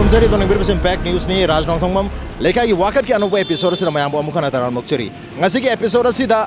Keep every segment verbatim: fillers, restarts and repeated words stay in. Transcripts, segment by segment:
ꯈꯨꯔꯨꯝꯖꯔꯤ꯫ ꯑꯗꯣꯝ ꯌꯦꯡꯕꯤꯔꯤꯕꯁꯤ Impact Newsꯅꯤ꯫ ꯔꯥꯖ ꯅꯣꯡꯊꯣꯡꯕꯝ꯫ ꯂꯩꯀꯥꯏꯒꯤ ꯋꯥꯀꯠꯀꯤ ꯑꯅꯧꯕ episode ꯑꯁꯤꯗ ꯃꯌꯥꯝꯕꯨ ꯑꯃꯨꯛ ꯍꯟꯅ ꯇꯔꯥꯝꯅ ꯑꯣꯛꯆꯔꯤ꯫ ꯉꯁꯤꯒꯤ episode ꯑꯁꯤꯗ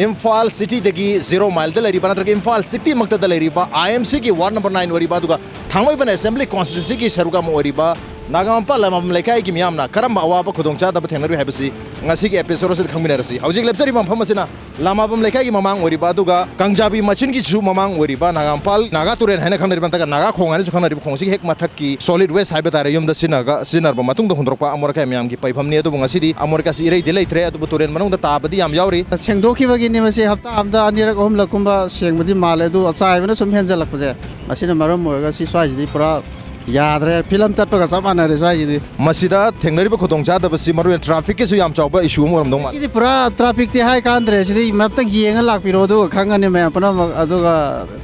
ꯏꯝꯐꯥꯜ cityꯗꯒꯤ zero mileꯗ ꯂꯩꯔꯤꯕ, ꯅꯠꯇ꯭ꯔꯒ ꯏꯝꯐꯥꯜ cityꯃꯛꯇꯗ ꯂꯩꯔꯤꯕ IMCꯒꯤ ward number nine ꯑꯣꯏꯔꯤꯕ, ꯑꯗꯨꯒ ꯊꯥꯡꯃꯩꯕꯟ assembly constituencyꯒꯤ ꯁꯔꯨꯛ ꯑꯃ ꯑꯣꯏꯔꯤꯕ ꯅꯥꯒꯥꯃꯄꯥꯜ ꯂꯃꯥꯕꯝ ꯂꯩꯀꯥꯏꯒꯤ ꯃꯤꯌꯥꯝꯅ ꯀꯔꯝꯕ ꯑꯋꯥꯕ ꯈꯨꯗꯣꯡꯆꯥꯗꯕ ꯊꯦꯡꯅꯔꯤ ꯍꯥꯏꯕꯁꯤ ꯉꯁꯤꯒꯤ episode ꯑꯁꯤꯗ ꯈꯪꯃꯤꯟꯅꯔꯁꯤ꯫ ꯍꯧꯖꯤꯛ ꯂꯦꯞꯆꯔꯤꯕ ꯃꯐꯝ ꯑꯁꯤꯅ ꯂꯃꯥꯕꯝ ꯂꯩꯀꯥꯏꯒꯤ ꯃꯃꯥꯡ ꯑꯣꯏꯔꯤꯕ, ꯑꯗꯨꯒ ꯀꯥꯡꯖꯥꯕꯤ ꯃꯆꯤꯟꯒꯤꯁꯨ ꯃꯃꯥꯡ ꯑꯣꯏꯔꯤꯕ ꯅꯥꯒꯥꯃꯄꯥꯜ, ꯅꯥꯒꯥ ꯇꯨꯔꯦꯜ ꯍꯥꯏꯅ ꯈꯪꯅꯔꯤꯕ, ꯅꯠꯇ꯭ꯔꯒ ꯅꯥꯒꯥ ꯈꯣꯡ ꯍꯥꯏꯅꯁꯨ ꯈꯪꯅꯔꯤꯕ ꯈꯣꯡꯁꯤꯒꯤ ꯍꯦꯛ ꯃꯊꯛꯀꯤ solid waste ꯍꯥꯏꯕ ꯇꯥꯔꯦ, ꯌꯨꯝꯗ ꯁꯤꯖꯤꯟꯅꯔꯒ, ꯁꯤꯖꯤꯟꯅꯔꯕ ꯃꯇꯨꯡꯗ ꯍꯨꯟꯗꯣꯔꯛꯄ ꯑꯃꯣꯠ ꯑꯀꯥꯏ ꯃꯌꯥꯝꯒꯤ ꯄꯩꯐꯝꯅꯤ꯫ ꯑꯗꯨꯕꯨ ꯉꯁꯤꯗꯤ ꯑꯃꯣꯠ ꯑꯀꯥꯏꯁꯤ ꯏꯔꯩꯗꯤ ꯂꯩꯇ꯭ꯔꯦ, ꯑꯗꯨꯕꯨ ꯇꯨꯔꯦꯜ ꯃꯅꯨꯡꯗ ꯇꯥꯕꯗꯤ ꯌꯥꯝ ꯌꯥꯎꯔꯤ꯫ ꯁꯦꯡꯗꯣꯛꯈꯤꯕꯒꯤꯅꯤ꯫ ꯃꯁꯤ ꯍꯞꯇꯥ ꯑꯃꯗ ꯑꯅꯤꯔꯛ ꯑꯍꯨꯝꯂꯛꯀꯨꯝꯕ ꯁꯦꯡꯕꯗꯤ ꯃꯥꯜꯂꯦ, ꯑꯗꯨ ꯑꯆꯥꯏꯕꯅ ꯁꯨꯝ ꯍꯦꯟꯖꯜꯂꯛꯄꯁꯦ, ꯃꯁꯤꯅ ꯃꯔꯝ ꯑꯣꯏꯔꯒ ꯁꯤ ꯁ꯭ꯋꯥꯏꯁꯤꯗꯤ ꯄꯨꯔꯥ ꯌꯥꯗ꯭ꯔꯦ, ꯐꯤꯂꯝ ꯇꯠꯄꯒ ꯆꯞ ꯃꯥꯟꯅꯔꯦ ꯁ꯭ꯋꯥꯏꯁꯤꯗꯤ꯫ ꯃꯁꯤꯗ ꯊꯦꯡꯅꯔꯤꯕ ꯈꯨꯗꯣꯡꯆꯥꯗꯕꯁꯤ ꯃꯔꯨ ꯑꯣꯏꯅ trafficꯀꯤꯁꯨ ꯌꯥꯝ ꯆꯥꯎꯕ issue ꯑꯃ ꯑꯣꯏꯔꯝꯗꯧ ꯃꯥꯜꯂꯤ꯫ ꯁꯤꯗꯤ ꯄꯨꯔꯥ trafficꯇꯤ ꯍꯥꯏ ꯀꯥꯟꯗ꯭ꯔꯦ, ꯁꯤꯗꯤ ꯑꯝꯇꯪ ꯌꯦꯡꯉ ꯂꯥꯛꯄꯤꯔꯣ, ꯑꯗꯨꯒ ꯈꯪꯉꯅꯤ ꯃꯌꯥꯝ ꯄꯨꯝꯅꯃꯛ꯫ ꯑꯗꯨꯒ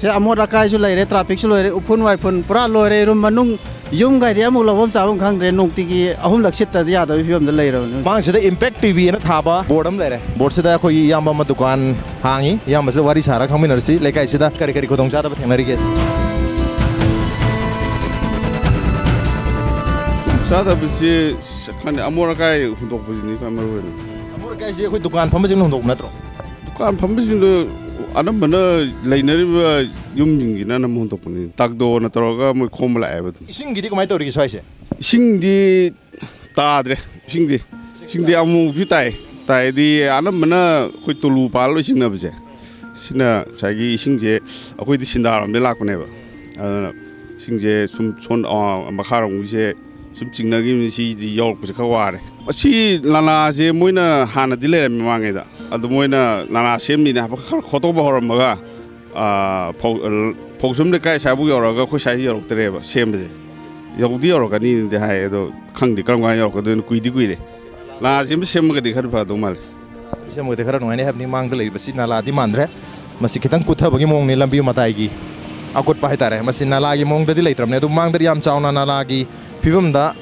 ꯁꯤ ꯑꯃꯣꯠ ꯑꯀꯥꯏꯁꯨ ꯂꯩꯔꯦ, trafficꯁꯨ ꯂꯣꯏꯔꯦ, ꯎꯐꯨꯟ ꯋꯥꯏꯐꯨꯟ ꯄꯨꯔꯥ ꯂꯣꯏꯔꯦ, ꯔꯨꯝ ꯃꯅꯨꯡ ꯌꯨꯝꯒꯥꯏꯗꯤ ꯑꯃꯨꯛ ꯂꯧꯐꯝ ꯆꯥꯐꯝ ꯈꯪꯗ꯭ꯔꯦ, ꯅꯨꯡꯇꯤꯒꯤ ꯑꯍꯨꯝꯂꯛ ꯁꯤꯠꯇꯗꯤ ꯌꯥꯗꯕꯒꯤ ꯐꯤꯕꯝꯗ ꯂꯩꯔꯕꯅꯤ꯫ ꯃꯥꯡꯁꯤꯗ Impact TVꯅ ꯊꯥꯕ board ꯑꯃ ꯂꯩꯔꯦ꯫ Boardꯁꯤꯗ ꯑꯩꯈꯣꯏꯒꯤ ꯏꯌꯥꯝꯕ ꯑꯃ ꯗꯨꯀꯥꯟ ꯍꯥꯡꯉꯤ꯫ ꯏꯌꯥꯝꯕꯁꯤꯗ ꯋꯥꯔꯤ ꯁꯥꯔ ꯈꯪꯃꯤꯟꯅꯔꯁꯤ꯫ ꯂꯩꯀꯥꯏꯁꯤꯗ ꯀꯔꯤ ꯀꯔꯤ ꯈꯨꯗꯣꯡꯆꯥꯗꯕ ꯊꯦꯡꯅꯔꯤꯒꯦ? ꯆꯥꯗꯕꯁꯤ ꯈꯪꯗꯦ, ꯑꯃꯣꯠ ꯑꯀꯥꯏ ꯍꯨꯟꯗꯣꯛꯄꯁꯤꯅꯤ ꯈ꯭ꯋꯥꯏ ꯃꯔꯨ ꯑꯣꯏꯅ꯫ ꯑꯃꯣꯠ ꯑꯀꯥꯏꯁꯤ ꯑꯩꯈꯣꯏ ꯗꯨꯀꯥꯟ ꯐꯝꯕꯁꯤꯡꯅ ꯍꯨꯟꯗꯣꯛꯄ ꯅꯠꯇ꯭ꯔꯣ? ꯗꯨꯀꯥꯟ ꯐꯝꯕꯁꯤꯡꯗꯣ ꯑꯅꯝꯕꯅ ꯂꯩꯅꯔꯤꯕ ꯌꯨꯝꯁꯤꯡꯁꯤꯅ ꯑꯅꯝꯕ ꯍꯨꯟꯗꯣꯛꯄꯅꯤ꯫ ꯇꯥꯛꯗꯣꯅ ꯇꯧꯔꯒ ꯃꯣꯏ ꯈꯣꯝꯕ ꯂꯥꯛꯑꯦꯕ ꯑꯗꯨꯝ꯫ ꯏꯁꯤꯡꯒꯤꯗꯤ ꯀꯃꯥꯏꯅ ꯇꯧꯔꯤꯒꯦ ꯁ꯭ꯋꯥꯏꯁꯦ? ꯏꯁꯤꯡꯗꯤ ꯇꯥꯗ꯭ꯔꯦ꯫ ꯏꯁꯤꯡꯗꯤ, ꯏꯁꯤꯡꯗꯤ ꯑꯃꯨꯛꯁꯨ ꯇꯥꯏ꯫ ꯇꯥꯏꯗꯤ ꯑꯅꯝꯕꯅ ꯑꯩꯈꯣꯏ ꯇꯨꯂꯨ ꯄꯥꯜꯂ ꯂꯣꯏ ꯆꯤꯡꯅꯕꯁꯦ, ꯁꯤꯅ ꯉꯁꯥꯏꯒꯤ ꯏꯁꯤꯡꯁꯦ ꯑꯩꯈꯣꯏꯗꯤ ꯁꯤꯟꯗꯥꯔꯣꯝꯗꯩ ꯂꯥꯛꯄꯅꯦꯕ꯫ ꯑꯗꯨꯅ ꯏꯁꯤꯡꯁꯦ ꯁꯨꯝ ꯁꯣꯟ-, ꯑ, ꯃꯈꯥꯔꯣꯝꯒꯤꯁꯦ ꯁꯨꯝ ꯆꯤꯡꯅꯈꯤꯕꯅꯤ꯫ ꯁꯤꯗꯤ ꯌꯧꯔꯛꯄꯁꯦ ꯈꯔ ꯋꯥꯔꯦ꯫ ꯑꯁꯤ ꯅꯂꯥꯁꯦ ꯃꯣꯏꯅ ꯍꯥꯟꯅꯗꯤ ꯂꯩꯔꯝꯃꯦ ꯃꯃꯥꯡꯉꯩꯗ, ꯑꯗꯨ ꯃꯣꯏꯅ ꯅꯂꯥ ꯁꯦꯝꯅꯤꯅ ꯍꯥꯏꯕ ꯈꯔ ꯈꯣꯠꯇꯣꯛꯄ ꯍꯧꯔꯝꯃꯒ, ꯑ, ꯐꯧ-, ꯐꯧꯁꯨꯝ ꯂꯩꯀꯥꯏ ꯁ꯭ꯋꯥꯏꯕꯨꯛ ꯌꯧꯔꯒ ꯑꯩꯈꯣꯏ ꯁ꯭ꯋꯥꯏꯗ ꯌꯧꯔꯛꯇ꯭ꯔꯦꯕ ꯁꯦꯝꯕꯁꯦ꯫ ꯌꯧꯗꯤ ꯌꯧꯔꯛꯀꯅꯤꯅꯗꯤ ꯍꯥꯏ, ꯑꯗꯣ ꯈꯪꯗꯦ ꯀꯔꯝ ꯀꯥꯟꯗ ꯌꯧꯔꯛꯀꯗꯣꯏꯅꯣ, ꯀꯨꯏꯗꯤ ꯀꯨꯏꯔꯦ꯫ ꯅꯂꯥꯁꯦ ꯑꯃ ꯁꯦꯝꯃꯒꯗꯤ ꯈꯔ ꯐꯗꯧ ꯃꯥꯜꯂꯦ꯫ ꯁꯦꯝꯃꯒꯗꯤ ꯈꯔ ꯅꯨꯡꯉꯥꯏꯅꯤ ꯍꯥꯏꯕꯅꯤ꯫ ꯃꯥꯡꯗ ꯂꯩꯔꯤꯕꯁꯤ ꯅꯂꯥꯗꯤ ꯃꯥꯟꯗ꯭ꯔꯦ꯫ ꯃꯁꯤ ꯈꯤꯇꯪ ꯀꯨꯠꯊꯕꯒꯤ ꯃꯑꯣꯡꯅꯤ ꯂꯝꯕꯤ ꯃꯇꯥꯏꯒꯤ ꯑꯀꯨꯠꯄ ꯍꯥꯏꯇꯥꯔꯦ꯫ ꯃꯁꯤ ꯅꯂꯥꯒꯤ ꯃꯑꯣꯡꯗꯗꯤ ꯂꯩꯇ꯭ꯔꯕꯅꯦ, ꯑꯗꯨ ꯃꯥꯡꯗꯗꯤ ꯌꯥꯝ ꯆꯥꯎꯅ ꯅꯂꯥꯒꯤ ꯐꯤꯕꯝꯗ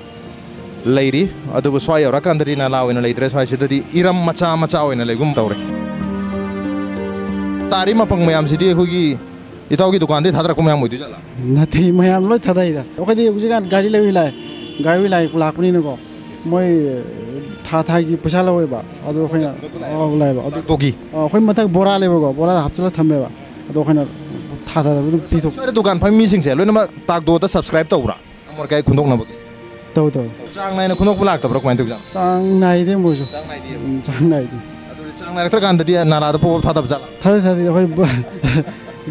ꯂꯩꯔꯤ꯫ ꯑꯗꯨꯕꯨ ꯁ꯭ꯋꯥꯏ ꯌꯧꯔꯀꯥꯟꯗꯗꯤ ꯅꯂꯥ ꯑꯣꯏꯅ ꯂꯩꯇ꯭ꯔꯦ꯫ ꯁ꯭ꯋꯥꯏꯁꯤꯗꯗꯤ ꯏꯔꯝ ꯃꯆꯥ ꯃꯆꯥ ꯑꯣꯏꯅ ꯂꯩꯒꯨꯝ ꯇꯧꯔꯦ꯫ ꯇꯥꯔꯤ ꯃꯄꯪ ꯃꯌꯥꯝꯁꯤꯗꯤ ꯑꯩꯈꯣꯏꯒꯤ ꯏꯇꯥꯎꯒꯤ ꯗꯨꯀꯥꯟꯗꯩ ꯊꯥꯗꯔꯛꯄ ꯃꯌꯥꯝ ꯑꯣꯏꯗꯣꯏ ꯖꯥꯠꯂꯥ? ꯅꯠꯇꯦ, ꯃꯌꯥꯝ ꯂꯣꯏ ꯊꯥꯗꯩꯗ꯫ ꯑꯩꯈꯣꯏꯗꯤ ꯍꯧꯖꯤꯛꯀꯥꯟ ꯒꯥꯔꯤ ꯂꯩꯕ ꯂꯥꯛꯑꯦ꯫ ꯒꯥꯔꯤ ꯂꯥꯛ-, ꯂꯥꯛꯄꯅꯤꯅꯀꯣ, ꯃꯣꯏ ꯊꯥ ꯊꯥꯒꯤ ꯄꯩꯁꯥ ꯂꯧꯋꯦꯕ꯫ ꯑꯗꯣ ꯑꯩꯈꯣꯏꯅ, ꯑꯧ, ꯂꯥꯛꯑꯦꯕ꯫ ꯑꯗꯣ, ꯇꯥꯛꯇꯣꯒꯤ? ꯑ, ꯑꯩꯈꯣꯏ ꯃꯊꯛ ꯕꯣꯔꯥ ꯂꯩꯕꯀꯣ, ꯕꯣꯔꯥꯗ ꯍꯥꯞꯆꯤꯜꯂ ꯊꯝꯃꯦꯕ꯫ ꯑꯗꯣ ꯑꯩꯈꯣꯏꯅ ꯊꯥ ꯊꯥꯗ ꯑꯗꯨꯝ ꯄꯤꯊꯣꯛ꯫ ꯁ꯭ꯋꯥꯏꯗ ꯗꯨꯀꯥꯟ ꯐꯝꯃꯤ ꯃꯤꯁꯤꯡꯁꯦ ꯂꯣꯏꯅꯃꯛ ꯇꯥꯛꯇꯣꯗ subscribe ꯇꯧꯕ꯭ꯔꯥ? ꯑꯃꯣꯠ ꯑꯀꯥꯏ ꯈꯨꯟꯗꯣꯛꯅꯕꯒꯤ? ꯇꯧ, ꯇꯧ꯫ ꯆꯥꯡ ꯅꯥꯏꯅ ꯈꯨꯟꯗꯣꯛꯄ ꯂꯥꯛꯇꯕ꯭ꯔꯥ? ꯀꯃꯥꯏꯅ ꯇꯧꯖꯥꯠꯅꯣ? ꯆꯥꯡ ꯅꯥꯏꯗꯦ ꯃꯣꯏꯁꯨ꯫ ꯆꯥꯡ ꯅꯥꯏꯗꯦ꯫ ꯎꯝ, ꯆꯥꯡ ꯅꯥꯏꯗꯦ꯫ ꯑꯗꯨꯗꯤ ꯆꯥꯡ ꯅꯥꯏꯔꯛꯇ꯭ꯔꯀꯥꯟꯗꯗꯤ ꯅꯥꯂꯥꯗ ꯄꯣꯞ ꯄꯣꯞ ꯊꯥꯗꯕ ꯖꯥꯠꯂꯥ? ꯊꯥꯗꯦ, ꯊꯥꯗꯦ꯫ ꯑꯩꯈꯣꯏ ꯕꯣ-,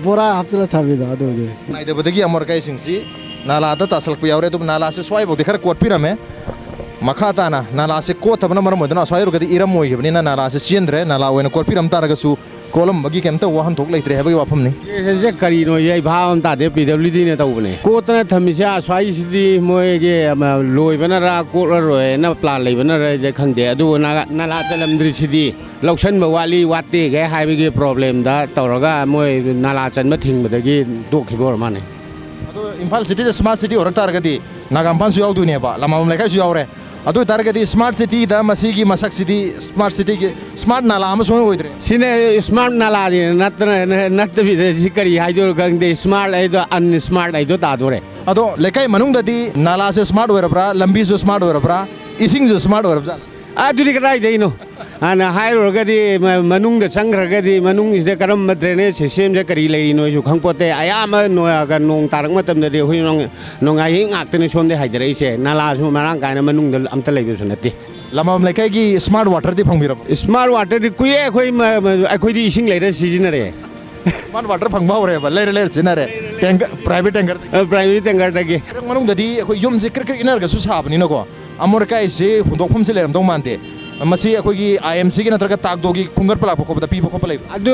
ꯕꯣꯔꯥ ꯍꯥꯞꯆꯤꯜꯂ ꯊꯝꯃꯤꯗ ꯑꯗꯨꯗꯤ꯫ ꯅꯥꯏꯗꯕꯗꯒꯤ ꯑꯃꯣꯠ ꯑꯀꯥꯏꯁꯤꯡꯁꯤ ꯅꯥꯂꯥꯗ ꯇꯥꯁꯜꯂꯛꯄ ꯌꯥꯎꯔꯦ꯫ ꯑꯗꯨꯕꯨ ꯅꯥꯂꯥꯁꯦ ꯁ꯭ꯋꯥꯏꯐꯥꯎꯗꯤ ꯈꯔ ꯀꯣꯠꯄꯤꯔꯝꯃꯦ꯫ ꯃꯈꯥ ꯇꯥꯅ ꯅꯥꯂꯥꯁꯦ ꯀꯣꯠꯇꯕꯅ ꯃꯔꯝ ꯑꯣꯏꯗꯨꯅ ꯑꯁ꯭ꯋꯥꯏ ꯑꯣꯏꯔꯒꯗꯤ ꯏꯔꯝ ꯑꯣꯏꯈꯤꯕꯅꯤꯅ ꯅꯥꯂꯥꯁꯦ ꯆꯦꯟꯗ꯭ꯔꯦ꯫ ꯅꯥꯂꯥ ꯑꯣꯏꯅ ꯀꯣꯠꯄꯤꯔꯝ ꯇꯥꯔꯒꯁꯨ ꯀꯣꯠꯂꯝꯕꯒꯤ ꯀꯩꯝꯇ ꯋꯥꯍꯟꯊꯣꯛ ꯂꯩꯇ꯭ꯔꯦ ꯍꯥꯏꯕꯒꯤ ꯋꯥꯐꯝꯅꯤ꯫ ꯁꯤꯁꯦ ꯀꯔꯤꯅꯣ, ꯑꯩ ꯚꯥꯕ ꯑꯃ ꯇꯥꯗꯦ꯫ ꯄꯤ ꯗꯕ꯭ꯂꯤꯎ ꯗꯤꯅ ꯇꯧꯕꯅꯦ꯫ ꯀꯣꯠꯇꯅ ꯊꯝꯃꯤꯁꯦ ꯑꯁ꯭ꯋꯥꯏꯁꯤꯗꯤ ꯃꯣꯏꯒꯤ, ꯑꯃ, ꯂꯣꯏꯕꯅꯔ ꯀꯣꯠꯂꯔꯣꯏꯅ ꯄ꯭ꯂꯥꯟ ꯂꯩꯕꯅꯔ ꯈꯪꯗꯦ꯫ ꯑꯗꯨꯕꯨ ꯅꯥꯂꯥ, ꯅꯥꯂꯥ ꯆꯜꯂꯝꯗ꯭ꯔꯤꯁꯤꯗꯤ ꯂꯧꯁꯟꯕ ꯋꯥꯠꯂꯤ, ꯋꯥꯠꯇꯦꯒ ꯍꯥꯏꯕꯒꯤ ꯄ꯭ꯔꯣꯕ꯭ꯂꯦꯝꯗ ꯇꯧꯔꯒ ꯃꯣꯏ ꯅꯥꯂꯥ ꯆꯟꯕ ꯊꯤꯡꯕꯗꯒꯤ ꯇꯣꯛꯈꯤꯕ ꯑꯣꯏꯔ ꯃꯥꯜꯂꯦ꯫ ꯑꯗꯣ ꯏꯝꯐꯥꯜ ꯁꯤꯇꯤꯁꯦ ꯁ꯭ꯃꯥꯔꯠ ꯁꯤꯇꯤ ꯑꯣꯏꯔꯛ ꯇꯥꯔꯒꯗꯤ ꯅꯥꯒꯥꯃꯄꯥꯟꯁꯨ ꯌꯥꯎꯗꯣꯏꯅꯦꯕ, ꯂꯃꯥꯕꯝ ꯂꯩꯀꯥꯏꯁꯨ ꯌꯥꯎꯔꯦ꯫ ꯑꯗꯨ ꯑꯣꯏ ꯇꯥꯔꯒꯗꯤ ꯁ꯭ꯃꯥꯔꯠ ꯁꯤꯇꯤꯗ ꯃꯁꯤꯒꯤ ꯃꯁꯛꯁꯤꯗꯤ ꯁ꯭ꯃꯥꯔꯠ ꯁꯤꯇꯤꯒꯤ ꯁ꯭ꯃꯥꯔꯠ ꯅꯥꯂꯥ ꯑꯃ ꯁꯨꯡꯑꯣꯏ ꯑꯣꯏꯗ꯭ꯔꯦ꯫ ꯁꯤꯅ ꯁ꯭ꯃꯥꯔꯠ ꯅꯥꯂꯥꯅꯤ ꯅꯠꯇꯅ, ꯅꯠꯇꯕꯤꯗ ꯁꯤ ꯀꯔꯤ ꯍꯥꯏꯗꯣꯏꯅꯣ ꯈꯪꯗꯦ꯫ ꯁ꯭ꯃꯥꯔꯠ ꯍꯥꯏꯗꯣ ꯑꯟꯁ꯭ꯃꯥꯔꯠ ꯍꯥꯏꯗꯣ ꯇꯥꯗꯣꯔꯦ꯫ ꯑꯗꯣ ꯂꯩꯀꯥꯏ ꯃꯅꯨꯡꯗꯗꯤ ꯅꯥꯂꯥꯁꯦ ꯁ꯭ꯃꯥꯔꯠ ꯑꯣꯏꯔꯕ꯭ꯔꯥ, ꯂꯝꯕꯤꯁꯨ ꯁ꯭ꯃꯥꯔꯠ ꯑꯣꯏꯔꯕ꯭ꯔꯥ, ꯏꯁꯤꯡꯁꯨ ꯁ꯭ꯃꯥꯔꯠ ꯑꯣꯏꯔꯕꯖꯥꯠꯂꯥ? ꯑꯗꯨꯗꯤ ꯀꯗꯥꯏꯗꯩꯅꯣ? ꯍꯥꯟꯅ ꯍꯥꯏꯔꯨꯔꯒꯗꯤ ꯃ-, ꯃꯅꯨꯡꯗ ꯆꯪꯈ꯭ꯔꯒꯗꯤ ꯃꯅꯨꯡꯁꯤꯗ ꯀꯔꯝꯕ drainage systemꯁꯦ ꯀꯔꯤ ꯂꯩꯔꯤꯅꯣꯁꯨ ꯈꯪꯄꯣꯠꯇꯦ꯫ ꯑꯌꯥꯝꯕ ꯅꯣ-, ꯅꯣꯡ ꯇꯥꯔꯛꯄ ꯃꯇꯝꯗꯗꯤ ꯑꯩꯈꯣꯏ ꯅꯣꯡ-, ꯅꯣꯡꯌꯥꯏ ꯍꯦꯛ ꯉꯥꯛꯇꯅꯤ ꯁꯣꯝꯗ ꯍꯥꯏꯗꯔꯛꯏꯁꯦ꯫ ꯅꯥꯂꯥꯁꯨ ꯃꯔꯥꯡ ꯀꯥꯏꯅ ꯃꯅꯨꯡꯗ ꯑꯝꯇ ꯂꯩꯕꯁꯨ ꯅꯠꯇꯦ꯫ ꯂꯃꯥꯕꯝ ꯂꯩꯀꯥꯏꯒꯤ ꯁ꯭ꯃꯥꯔꯠ ꯋꯥꯇꯔꯗꯤ ꯐꯪꯕꯤꯔꯕꯣ? ꯁ꯭ꯃꯥꯔꯠ ꯋꯥꯇꯔꯗꯤ ꯀꯨꯏꯔꯦ ꯑꯩꯈꯣꯏ ꯃ-, ꯃ-, ꯑꯩꯈꯣꯏꯗꯤ ꯏꯁꯤꯡ ꯂꯩꯔ ꯁꯤꯖꯤꯟꯅꯔꯦ꯫ ꯁ꯭ꯃꯥꯔꯠ ꯋꯥꯇꯔ ꯐꯪꯕ ꯍꯧꯔꯦꯕ, ꯂꯩꯔ ꯂꯩꯔ ꯁꯤꯖꯤꯟꯅꯔꯦ꯫ ꯇꯦꯡꯀ-, private tanker꯫ ꯑ, private tankerꯗꯒꯤ꯫ ꯃꯅꯨꯡꯗꯗꯤ ꯑꯩꯈꯣꯏ ꯌꯨꯝꯁꯦ ꯀ꯭ꯔꯤꯛ ꯀ꯭ꯔꯤꯛ ꯏꯟꯅꯔꯒꯁꯨ ꯁꯥꯕꯅꯤꯅꯀꯣ, ꯑꯃꯣꯠ ꯑꯀꯥꯏꯁꯦ ꯍꯨꯟꯗꯣꯛꯐꯝꯁꯦ ꯂꯩꯔꯝꯗꯧ ꯃꯥꯟꯗꯦ꯫ ꯃꯁꯤ ꯑꯩꯈꯣꯏꯒꯤ ꯑꯥꯏ ꯑꯦꯝ ꯁꯤꯒꯤ ꯅꯠꯇ꯭ꯔꯒ ꯇꯥꯛꯗꯣꯒꯤ ꯈꯣꯝꯒꯠꯄ ꯂꯥꯛꯄ ꯈꯣꯠꯄꯗ ꯄꯤꯕ ꯈꯣꯠꯄ ꯂꯩꯕ꯭ꯔꯥ? ꯑꯗꯨ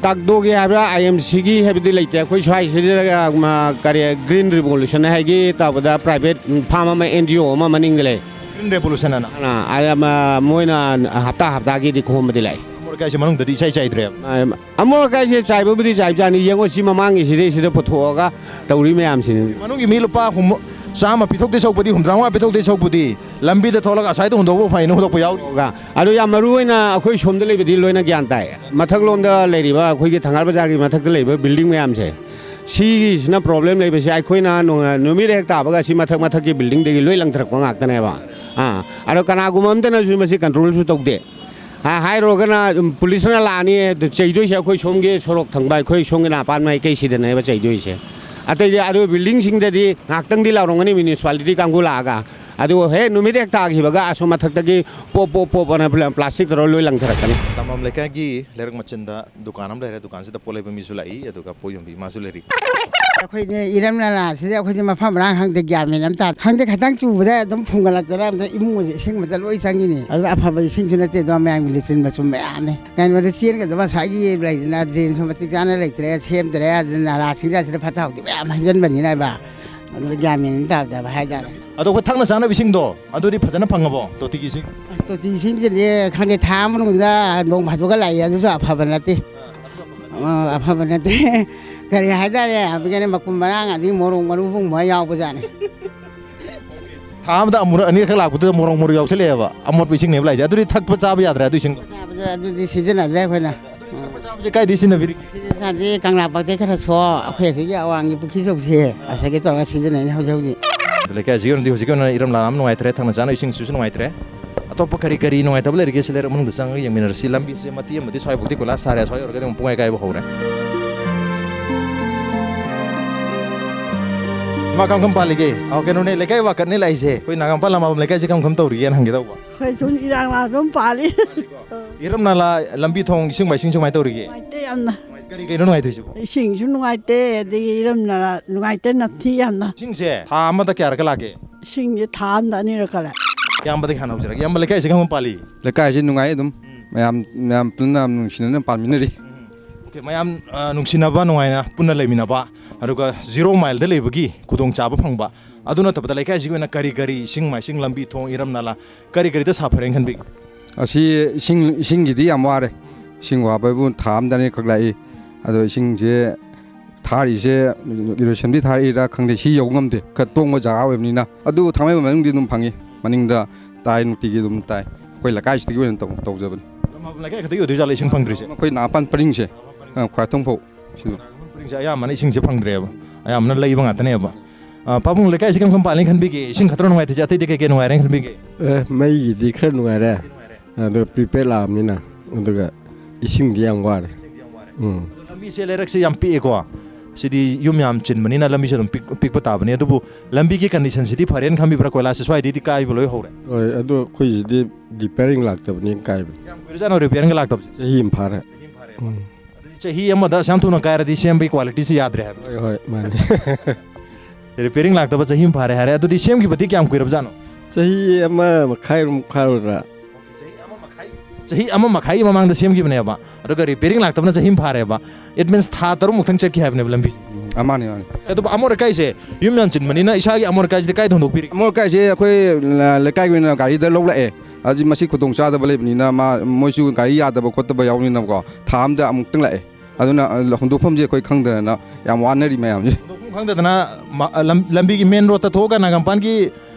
ꯇꯥꯛꯗꯣꯒꯤ ꯍꯥꯏꯕ꯭ꯔꯥ, ꯑꯥꯏ ꯑꯦꯝ ꯁꯤꯒꯤ ꯍꯥꯏꯕꯗꯤ ꯂꯩꯇꯦ꯫ ꯑꯩꯈꯣꯏ ꯁ꯭ꯋꯥꯏꯁꯤꯗ, ꯃ, ꯀꯔꯤ, Green Revolution ꯍꯥꯏꯒꯤ ꯇꯧꯕꯗ private farm ꯑꯃ, ꯑꯦꯟ ꯖꯤ ꯑꯣ ꯑꯃ ꯃꯅꯤꯡꯗ ꯂꯩ꯫ Green Revolution ꯑꯅ? ꯑ, ꯑ, ꯃ-, ꯃꯣꯏꯅ ꯍꯞꯇꯥ ꯍꯞꯇꯥꯒꯤꯗꯤ ꯈꯣꯝꯕꯗꯤ ꯂꯥꯛꯑꯦ꯫ ꯑꯃꯣꯠ ꯑꯀꯥꯏꯁꯦ ꯃꯅꯨꯡꯗꯗꯤ ꯏꯆꯥꯏ ꯆꯥꯏꯗ꯭ꯔꯦꯕ? ꯑ, ꯑꯃꯣꯠ ꯑꯀꯥꯏꯁꯦ ꯆꯥꯏꯕꯕꯨꯗꯤ ꯆꯥꯏꯕꯖꯥꯠꯅꯤ꯫ ꯌꯦꯡꯉꯣ, ꯁꯤ ꯃꯃꯥꯡꯒꯤꯁꯤꯗꯩꯁꯤꯗ ꯄꯨꯊꯣꯛꯑꯒ ꯇꯧꯔꯤ ꯃꯌꯥꯝꯁꯤꯅꯤ꯫ ꯃꯅꯨꯡꯒꯤ ꯃꯤ ꯂꯨꯄꯥ ꯍꯨꯝ-, ꯆꯥꯝꯃ ꯄꯤꯊꯣꯛꯇꯣꯏ ꯁꯔꯨꯛꯄꯨꯗꯤ, ꯍꯨꯝꯗ꯭ꯔꯥ ꯃꯉꯥ ꯄꯤꯊꯣꯛꯇꯣꯏ ꯁꯔꯨꯛꯄꯨꯗꯤ, ꯂꯝꯕꯤꯗ ꯊꯣꯛꯂꯒ ꯑꯁ꯭ꯋꯥꯏꯗ ꯍꯨꯟꯗꯣꯛꯄ ꯐꯩꯅ ꯍꯨꯟꯗꯣꯛꯄ ꯌꯥꯎꯔꯤ꯫ ꯑꯗꯨꯒ, ꯑꯗꯣ ꯌꯥꯝ ꯃꯔꯨ ꯑꯣꯏꯅ ꯑꯩꯈꯣꯏ ꯁꯣꯝꯗ ꯂꯩꯕꯗꯤ ꯂꯣꯏꯅ ꯒ꯭ꯌꯥꯟ ꯇꯥꯏ꯫ ꯃꯊꯛꯂꯣꯝꯗ ꯂꯩꯔꯤꯕ ꯑꯩꯈꯣꯏꯒꯤ ꯊꯪꯒꯥꯜ ꯕꯖꯥꯔꯒꯤ ꯃꯊꯛꯇ ꯂꯩꯔꯤꯕ building ꯃꯌꯥꯝꯁꯦ, ꯁꯤꯒꯤꯁꯤꯅ ꯄ꯭ꯔꯣꯕ꯭ꯂꯦꯝ ꯂꯩꯕꯁꯦ, ꯑꯩꯈꯣꯏꯅ ꯅꯣꯡ-, ꯅꯨꯃꯤꯠ ꯍꯦꯛ ꯇꯥꯕꯒ ꯁꯤ ꯃꯊꯛ ꯃꯊꯛꯀꯤ ꯕꯤꯜꯗꯤꯡꯗꯒꯤ ꯂꯣꯏ ꯂꯪꯊꯔꯛꯄ ꯉꯥꯛꯇꯅꯦꯕ꯫ ꯑꯥ, ꯑꯗꯣ ꯀꯅꯥꯒꯨꯝꯕ ꯑꯝꯇꯅꯁꯨ ꯃꯁꯤ ꯀꯟꯇ꯭ꯔꯣꯜꯁꯨ ꯇꯧꯗꯦ꯫ ꯑꯥ, ꯍꯥꯏꯔꯨꯔꯒꯅ, ꯎꯝ, ꯄꯨꯂꯤꯁꯅ ꯂꯥꯛꯑꯅꯤ, ꯑꯗꯨ ꯆꯩꯗꯣꯏꯁꯦ ꯑꯩꯈꯣꯏ ꯁꯣꯝꯒꯤ ꯁꯣꯔꯣꯛ ꯊꯪꯕ, ꯑꯩꯈꯣꯏ ꯁꯣꯝꯒꯤ ꯅꯥꯄꯥꯟ ꯃꯥꯏꯀꯩꯁꯤꯗꯅꯦꯕ ꯆꯩꯗꯣꯏꯁꯦ꯫ ꯑꯇꯩꯗꯤ ꯑꯗꯨ ꯕꯤꯜꯗꯤꯡꯁꯤꯡꯗꯗꯤ ꯉꯥꯏꯍꯥꯛꯇꯪꯗꯤ ꯂꯥꯎꯔꯝꯒꯅꯤ ꯃ꯭ꯌꯨꯅꯤꯁꯤꯄꯥꯂꯤꯇꯤ ꯀꯥꯡꯕꯨ ꯂꯥꯛꯑꯒ꯫ ꯑꯗꯨ ꯍꯦꯛ ꯅꯨꯃꯤꯠ ꯍꯦꯛ ꯇꯥꯈꯤꯕꯒ ꯑꯁꯣꯝ ꯃꯊꯛꯇꯒꯤ ꯄꯣꯞ ꯄꯣꯞ ꯄꯣꯞ ꯑꯅ ꯄ꯭ꯂꯥ-, ꯄ꯭ꯂꯥꯁꯇꯤꯛ ꯇꯧꯔ ꯂꯣꯏ ꯂꯪꯊꯔꯛꯀꯅꯤ꯫ ꯇꯝꯕꯝ ꯂꯩꯀꯥꯏꯒꯤ ꯂꯩꯔꯛ ꯃꯆꯤꯟꯗ ꯗꯨꯀꯥꯟ ꯑꯃ ꯂꯩꯔꯦ꯫ ꯗꯨꯀꯥꯟꯁꯤꯗ ꯄꯣꯠ ꯂꯩꯕ ꯃꯤꯁꯨ ꯂꯥꯛꯏ, ꯑꯗꯨꯒ ꯄꯣꯠ ꯌꯣꯟꯕꯤ ꯏꯃꯥꯁꯨ ꯂꯩꯔꯤ꯫ ꯑꯩꯈꯣꯏꯅꯦ, ꯏꯔꯝ ꯅꯂꯥꯁꯤꯗꯤ ꯑꯩꯈꯣꯏꯗꯤ ꯃꯐꯝ ꯃꯔꯥꯡ ꯈꯪꯗꯦ, ꯒ꯭ꯌꯥꯟ ꯃꯦꯟ ꯑꯃ ꯇꯥꯗꯦ꯫ ꯈꯪꯗꯦ, ꯈꯤꯇꯪ ꯆꯨꯕꯗ ꯑꯗꯨꯝ ꯐꯨꯡꯒꯠꯂꯛꯇꯅ ꯑꯝꯇ ꯏꯃꯨꯡ ꯑꯁꯦ ꯏꯁꯤꯡ ꯑꯃꯗ ꯂꯣꯏ ꯆꯪꯉꯤꯅꯦ꯫ ꯑꯗꯨꯅ ꯑꯐꯕ ꯏꯁꯤꯡꯁꯨ ꯅꯠꯇꯦ, ꯑꯗꯣ ꯃꯌꯥꯝꯒꯤ ꯂꯦꯇ꯭ꯔꯤꯟ ꯃꯆꯨꯝ ꯃꯌꯥꯝꯅꯦ꯫ ꯀꯩꯅꯣꯗ ꯆꯦꯟꯒꯗꯕ ꯉꯁꯥꯏꯒꯤ ꯂꯩꯗꯅ, ꯗ꯭ꯔꯦꯟꯁꯨ ꯃꯇꯤꯛ ꯆꯥꯅ ꯂꯩꯇ꯭ꯔꯦ, ꯁꯦꯝꯗ꯭ꯔꯦ, ꯑꯗꯨꯅ ꯅꯂꯥꯁꯤꯡꯗ ꯑꯁꯤꯗ ꯐꯠꯇ ꯍꯥꯎꯗꯤ ꯃꯌꯥꯝ ꯍꯩꯖꯤꯟꯕꯅꯤꯅ ꯍꯥꯏꯕ꯫ ꯑꯗꯨꯗ ꯒ꯭ꯌꯥꯟ ꯃꯦꯟ ꯑꯃ ꯇꯥꯗꯕ ꯍꯥꯏꯇꯥꯔꯦ꯫ ꯑꯗꯣ ꯑꯩꯈꯣꯏ ꯊꯛꯅ ꯆꯥꯅꯕ ꯏꯁꯤꯡꯗꯣ, ꯑꯗꯨꯗꯤ ꯐꯖꯅ ꯐꯪꯉꯕꯣ, ꯇꯣꯇꯤꯒꯤ ꯏꯁꯤꯡ? ꯑꯁ, ꯇꯣꯇꯤ ꯏꯁꯤꯡꯁꯤꯗꯤ ꯈꯪꯗꯦ, ꯊꯥ ꯑꯃ ꯃꯅꯨꯡꯗ ꯅꯣꯡ ꯐꯥꯗꯣꯛꯀ ꯂꯥꯛꯏ, ꯑꯗꯨꯁꯨ ꯑꯐꯕ ꯅꯠꯇꯦ꯫ ꯑ, ꯑꯐꯕ ꯅꯠꯇꯦ꯫ ꯀꯔꯤ ꯍꯥꯏꯇꯥꯔꯦ, ꯑꯗꯨꯒꯅꯦ ꯃꯀꯨꯝ ꯃꯔꯥꯡ ꯑꯗꯒꯤ ꯃꯣꯔꯣꯛ ꯃꯔꯨ ꯄꯨꯝꯕ ꯌꯥꯎꯕꯖꯥꯠꯅꯤ꯫ ꯊꯥ ꯑꯃꯗ ꯑꯃꯨꯔꯛ ꯑꯅꯤꯔꯛ ꯂꯥꯛꯄꯗꯨꯗ ꯃꯣꯔꯣꯛ ꯃꯔꯨ ꯌꯥꯎꯁꯜꯂꯛꯑꯦꯕ, ꯑꯃꯣꯠꯄ ꯏꯁꯤꯡꯅꯦꯕ ꯂꯥꯛꯏꯁꯦ꯫ ꯑꯗꯨꯗꯤ ꯊꯛꯄ ꯆꯥꯕ ꯌꯥꯗ꯭ꯔꯦ ꯑꯗꯨ ꯏꯁꯤꯡꯗꯣ? ꯆꯥꯕꯗ ꯑꯗꯨꯗꯤ ꯁꯤꯖꯤꯟꯅꯗ꯭ꯔꯦ ꯑꯩꯈꯣꯏꯅ꯫ ꯑꯗꯨꯗꯤ ꯊꯛꯄ ꯆꯥꯕꯁꯦ ꯀꯥꯏꯗꯩ ꯁꯤꯖꯤꯟꯅꯕꯤꯔꯤꯒꯦ? ꯁꯤꯖꯤꯟꯅꯗꯦ, ꯀꯪꯂꯥꯄꯥꯛꯇꯩ ꯈꯔ ꯁꯣ, ꯑꯩꯈꯣꯏ ꯑꯁꯤꯒꯤ ꯑꯋꯥꯡꯒꯤ ꯄꯨꯈ꯭ꯔꯤ ꯆꯧꯁꯦ, ꯑꯁꯤꯒꯤ ꯇꯧꯔꯒ ꯁꯤꯖꯤꯟꯅꯩꯅꯦ ꯍꯧꯖꯤꯛ ꯍꯧꯖꯤꯛ꯫ ꯑꯗꯣ ꯂꯩꯀꯥꯏꯁꯤꯒꯤ ꯑꯣꯏꯅꯗꯤ ꯍꯧꯖꯤꯛꯀꯤ ꯑꯣꯏꯅ ꯏꯔꯝ ꯅꯂꯥ ꯑꯃ ꯅꯨꯡꯉꯥꯏꯇ꯭ꯔꯦ, ꯊꯛꯅ ꯆꯥꯅꯕ ꯏꯁꯤꯡꯁꯤꯁꯨ ꯅꯨꯡꯉꯥꯏꯇ꯭ꯔꯦ꯫ ꯑꯇꯣꯞꯄ ꯀꯔꯤ ꯀꯔꯤ ꯅꯨꯡꯉꯥꯏꯇꯕ ꯂꯩꯔꯤꯒꯦ? ꯁꯤ ꯂꯩꯔꯛ ꯃꯅꯨꯡꯗ ꯆꯪꯉꯒ ꯌꯦꯡꯃꯤꯟꯅꯔꯁꯤ꯫ ꯂꯝꯕꯤꯁꯦ ꯃꯇꯦꯛ ꯑꯃꯗꯤ ꯁ꯭ꯋꯥꯏꯐꯥꯎꯗꯤ ꯀꯣꯏꯂꯥꯁ ꯊꯥꯔꯦ, ꯁ꯭ꯋꯥꯏ ꯌꯧꯔꯒꯗꯤ ꯑꯃꯨꯛ ꯄꯨꯡꯀꯥꯏ ꯀꯥꯏꯕ ꯍꯧꯔꯦ꯫ ꯏꯃꯥ, ꯀꯔꯝ ꯀꯔꯝ ꯄꯥꯜꯂꯤꯒꯦ? ꯑꯣ, ꯀꯩꯅꯣꯅꯦ, ꯂꯩꯀꯥꯏ ꯋꯥꯀꯠꯅꯦ ꯂꯥꯛꯏꯁꯦ꯫ ꯑꯩꯈꯣꯏ ꯅꯥꯒꯥꯃꯄꯥꯜ ꯂꯝꯃꯥꯕꯝ ꯂꯩꯀꯥꯏꯁꯦ ꯀꯔꯝ ꯀꯔꯝ ꯇꯧꯔꯤꯒꯦꯅ ꯍꯪꯒꯦ ꯇꯧꯕ꯫ ꯑꯩꯈꯣꯏ ꯁꯨꯝ ꯏꯔꯥꯡ ꯂꯥꯡ ꯑꯗꯨꯝ ꯄꯥꯜꯂꯤ꯫ ꯏꯔꯝ ꯅꯂꯥ, ꯂꯝꯕꯤ ꯊꯣꯡ, ꯏꯁꯤꯡ ꯃꯥꯏꯁꯤꯡ ꯀꯃꯥꯏꯅ ꯇꯧꯔꯤꯒꯦ? ꯅꯨꯡꯉꯥꯏꯇꯦ ꯌꯥꯝꯅ꯫ ꯀꯔꯤ ꯀꯩꯅꯣ ꯅꯨꯡꯉꯥꯏꯇ꯭ꯔꯤꯁꯤꯕꯣ? ꯏꯁꯤꯡꯁꯨ ꯅꯨꯡꯉꯥꯏꯇꯦ, ꯑꯗꯒꯤ ꯏꯔꯝ ꯅꯂꯥ ꯅꯨꯡꯉꯥꯏꯇꯦ, ꯅꯝꯊꯤ ꯌꯥꯝꯅ꯫ ꯏꯁꯤꯡꯁꯦ ꯊꯥ ꯑꯃꯗ ꯀꯌꯥꯔꯛꯀ ꯂꯥꯛꯀꯦ? ꯏꯁꯤꯡꯁꯦ ꯊꯥ ꯑꯃꯗ ꯑꯅꯤꯔꯛꯀ ꯂꯥꯛꯑꯦ꯫ ꯏꯌꯥꯝꯕꯗꯒꯤ ꯍꯥꯟꯅ ꯍꯧꯖꯔꯒꯦ꯫ ꯏꯌꯥꯝꯕ, ꯂꯩꯀꯥꯏꯁꯦ ꯀꯔꯝ ꯄꯥꯜꯂꯤ? ꯂꯩꯀꯥꯏꯁꯤ ꯅꯨꯡꯉꯥꯏ ꯑꯗꯨꯝ꯫ ꯎꯝ꯫ ꯃꯌꯥꯝ, ꯃꯌꯥꯝ ꯄꯨꯟꯅ ꯌꯥꯝ ꯅꯨꯡꯁꯤꯅꯅ ꯄꯥꯟꯃꯤꯟꯅꯔꯤ꯫ ꯎꯝ꯫ ꯑꯣꯀꯦ, ꯃꯌꯥꯝ, ꯑ, ꯅꯨꯡꯁꯤꯅꯕ, ꯅꯨꯡꯉꯥꯏꯅ ꯄꯨꯟꯅ ꯂꯩꯃꯤꯟꯅꯕ, ꯑꯗꯨꯒ ꯖꯤꯔꯣ ꯃꯥꯏꯜꯗ ꯂꯩꯕꯒꯤ ꯈꯨꯗꯣꯡꯆꯥꯕ ꯐꯪꯕ, ꯑꯗꯨ ꯅꯠꯇꯕꯗ ꯂꯩꯀꯥꯏꯁꯤꯒꯤ ꯑꯣꯏꯅ ꯀꯔꯤ ꯀꯔꯤ ꯏꯁꯤꯡ ꯃꯥꯏꯁꯤꯡ, ꯂꯝꯕꯤ ꯊꯣꯡ, ꯏꯔꯝ ꯅꯂꯥ, ꯀꯔꯤ ꯀꯔꯤꯗ ꯁꯥꯐꯔꯦꯅ ꯈꯟꯕꯤꯒꯦ? ꯑꯁꯤ ꯏꯁꯤꯡ, ꯏꯁꯤꯡꯒꯤꯗꯤ ꯌꯥꯝ ꯋꯥꯔꯦ꯫ ꯏꯁꯤꯡ ꯋꯥꯕ ꯍꯥꯏꯕꯨ ꯊꯥ ꯑꯃꯗ ꯑꯅꯤꯈꯛ ꯂꯥꯛꯏ꯫ ꯑꯗꯣ ꯏꯁꯤꯡꯁꯦ ꯊꯥꯔꯤꯁꯦ ꯏꯔꯣꯏꯁꯦꯝꯗꯤ ꯊꯥꯔꯛꯏꯔꯥ ꯈꯪꯗꯦ, ꯁꯤ ꯌꯧ ꯉꯝꯗꯦ꯫ ꯈꯔ ꯇꯣꯡꯕ ꯖꯒꯥ ꯑꯣꯏꯕꯅꯤꯅ꯫ ꯑꯗꯨ ꯊꯥꯡꯃꯩꯕꯟ ꯃꯅꯨꯡꯗꯤ ꯑꯗꯨꯝ ꯐꯪꯉꯤ꯫ ꯃꯅꯤꯡꯗ ꯇꯥꯏ, ꯅꯨꯡꯇꯤꯒꯤ ꯑꯗꯨꯝ ꯇꯥꯏ꯫ ꯑꯩꯈꯣꯏ ꯂꯩꯀꯥꯏꯁꯤꯗꯒꯤ ꯑꯣꯏꯅ ꯇꯧ-, ꯇꯧꯖꯕꯅꯤ꯫ ꯂꯝꯃꯥꯕꯝ ꯂꯩꯀꯥꯏ ꯈꯛꯇꯒꯤ ꯑꯣꯏꯗꯣꯏ ꯖꯥꯠꯂ ꯏꯁꯤꯡ ꯐꯪꯗ꯭ꯔꯤꯁꯦ? ꯑꯩꯈꯣꯏ ꯅꯥꯄꯥꯟ ꯄꯔꯤꯡꯁꯦ, ꯑ, ꯈ꯭ꯋꯥꯏꯊꯣꯡ ꯐꯧ ꯁꯤꯗ꯫ ꯏꯁꯤꯡꯁꯦ ꯑꯌꯥꯝꯕꯅ ꯏꯁꯤꯡꯁꯦ ꯐꯪꯗ꯭ꯔꯦꯕ, ꯑꯌꯥꯝꯕꯅ ꯂꯩꯕ ꯉꯥꯛꯇꯅꯦꯕ꯫ ꯑ, ꯄꯥꯕꯨꯡ, ꯂꯩꯀꯥꯏꯁꯤ ꯀꯔꯝ ꯀꯔꯝ ꯄꯥꯜꯂꯤ ꯈꯟꯕꯤꯒꯦ? ꯏꯁꯤꯡ ꯈꯛꯇꯔꯣ ꯅꯨꯡꯉꯥꯏꯇ꯭ꯔꯤꯁꯦ, ꯑꯇꯩꯗꯤ ꯀꯩ ꯀꯩ ꯅꯨꯡꯉꯥꯏꯔꯦꯅ ꯈꯟꯕꯤꯒꯦ? ꯑꯦ, ꯃꯩꯒꯤꯗꯤ ꯈꯔ ꯅꯨꯡꯉꯥꯏꯔꯦ, ꯑꯗꯣ ꯄ꯭ꯔꯤꯄꯦꯗ ꯂꯥꯛꯑꯕꯅꯤꯅ, ꯑꯗꯨꯒ ꯏꯁꯤꯡꯗꯤ ꯌꯥꯝ ꯋꯥꯔꯦ꯫ ꯎꯝ꯫ ꯑꯗꯣ ꯂꯝꯕꯤꯁꯦ, ꯂꯩꯔꯛꯁꯦ ꯌꯥꯝ ꯄꯤꯛꯑꯦꯀꯣ, ꯁꯤꯗꯤ ꯌꯨꯝ ꯌꯥꯝ ꯆꯤꯟꯕꯅꯤꯅ ꯂꯝꯕꯤꯁꯦ ꯑꯗꯨꯝ ꯄꯤꯛ-, ꯄꯤꯛꯄ ꯇꯥꯕꯅꯤ꯫ ꯑꯗꯨꯕꯨ ꯂꯝꯕꯤꯒꯤ ꯀꯟꯗꯤꯁꯟꯁꯤꯗꯤ ꯐꯔꯦꯅ ꯈꯟꯕꯤꯕ꯭ꯔꯥ? ꯀꯣꯏꯂꯥꯁꯁꯦ ꯁ꯭ꯋꯥꯏꯗꯩꯗꯤ ꯀꯥꯏꯕ ꯂꯣꯏ ꯍꯧꯔꯦ꯫ ꯍꯣꯏ, ꯑꯗꯣ ꯑꯩꯈꯣꯏꯁꯤꯗꯤ ꯔꯤꯄꯤꯌꯥꯔꯤꯡ ꯂꯥꯛꯇꯕꯅꯤꯅ ꯀꯥꯏꯕꯅꯤ꯫ ꯀꯌꯥꯝ ꯀꯨꯏꯔꯖꯥꯠꯅꯣ ꯔꯤꯄꯤꯌꯥꯔꯤꯡꯒ ꯂꯥꯛꯇꯕꯁꯦ? ꯆꯍꯤ ꯑꯃ ꯐꯥꯔꯦ꯫ ꯆꯍꯤ ꯑꯃ ꯐꯥꯔꯦ꯫ ꯎꯝ꯫ ꯑꯗꯨꯗꯤ ꯆꯍꯤ ꯑꯃꯗ ꯑꯁꯨꯛ ꯌꯥꯝ ꯊꯨꯅ ꯀꯥꯏꯔꯗꯤ ꯁꯦꯝꯕꯒꯤ ꯀ꯭ꯋꯥꯂꯤꯇꯤꯁꯦ ꯌꯥꯗ꯭ꯔꯦ ꯍꯥꯏꯕ꯫ ꯍꯣꯏ, ꯍꯣꯏ, ꯃꯥꯅꯤ꯫ ꯔꯤꯄꯤꯌꯥꯔꯤꯡ ꯂꯥꯛꯇꯕ ꯆꯍꯤ ꯑꯃ ꯐꯥꯔꯦ ꯍꯥꯏꯔꯦ, ꯑꯗꯨꯗꯤ ꯁꯦꯝꯈꯤꯕꯗꯤ ꯀꯌꯥꯝ ꯀꯨꯏꯔꯕꯖꯥꯠꯅꯣ? ꯆꯍꯤ ꯑꯃ ꯃꯈꯥꯏꯃꯨꯛ ꯐꯥꯔꯨꯗ꯭ꯔꯥ? ꯆꯍꯤ ꯑꯃ ꯃꯈꯥꯏ, ꯆꯍꯤ ꯑꯃ ꯃꯈꯥꯏꯒꯤ ꯃꯃꯥꯡꯗ ꯁꯦꯝꯈꯤꯕꯅꯦꯕ, ꯑꯗꯨꯒ ꯔꯤꯄꯤꯌꯥꯔꯤꯡ ꯂꯥꯛꯇꯕꯅ ꯆꯍꯤ ꯑꯃ ꯐꯥꯔꯦꯕ꯫ It means ꯊꯥ ꯇꯔꯨꯛꯃꯨꯛꯇꯪ ꯆꯠꯈꯤ ꯍꯥꯏꯕꯅꯦꯕ ꯂꯝꯕꯤꯁꯦ꯫ ꯎꯝ, ꯑꯃꯅꯤ, ꯑꯃꯅꯤ꯫ ꯑꯗꯨꯕꯨ ꯑꯃꯣꯠ ꯑꯀꯥꯏꯁꯦ, ꯌꯨꯝ ꯌꯥꯝ ꯆꯤꯟꯕꯅꯤꯅ ꯏꯁꯥꯒꯤ ꯑꯃꯣꯠ ꯑꯀꯥꯏꯁꯤꯗꯤ ꯀꯥꯏꯗ ꯍꯨꯟꯗꯣꯛꯄꯤꯔꯤꯒꯦ? ꯑꯃꯣꯠ ꯑꯀꯥꯏꯁꯦ ꯑꯩꯈꯣꯏ ꯂ-, ꯂꯩꯀꯥꯏꯒꯤ ꯑꯣꯏꯅ ꯒꯥꯔꯤꯗ ꯂꯧ ꯂꯥꯛꯑꯦ꯫ ꯍꯧꯖꯤꯛ ꯃꯁꯤ ꯈꯨꯗꯣꯡ ꯆꯥꯗꯕ ꯂꯩꯕꯅꯤꯅ ꯃꯥ, ꯃꯣꯏꯁꯨ ꯒꯥꯔꯤ ꯌꯥꯗꯕ ꯈꯣꯠꯇꯕ ꯌꯥꯎꯕꯅꯤꯅꯀꯣ, ꯊꯥ ꯑꯝꯗ ꯑꯃꯨꯛꯇꯪ ꯂꯥꯛꯑꯦ꯫ ꯑꯗꯨꯅ, ꯑ, ꯍꯨꯟꯗꯣꯛꯐꯝꯁꯦ ꯑꯩꯈꯣꯏ ꯈꯪꯗꯗꯅ ꯌꯥꯝ ꯋꯥꯅꯔꯤ ꯃꯌꯥꯝꯁꯦ꯫ ꯍꯨꯟꯗꯣꯛꯐꯝ ꯈꯪꯗꯗꯅ ꯃ-, ꯂꯝ-, ꯂꯝꯕꯤꯒꯤ ꯃꯦꯟ ꯔꯣꯗꯇ ꯊꯣꯛꯑꯒ ꯅꯥꯒꯥꯝꯄꯥꯟꯒꯤ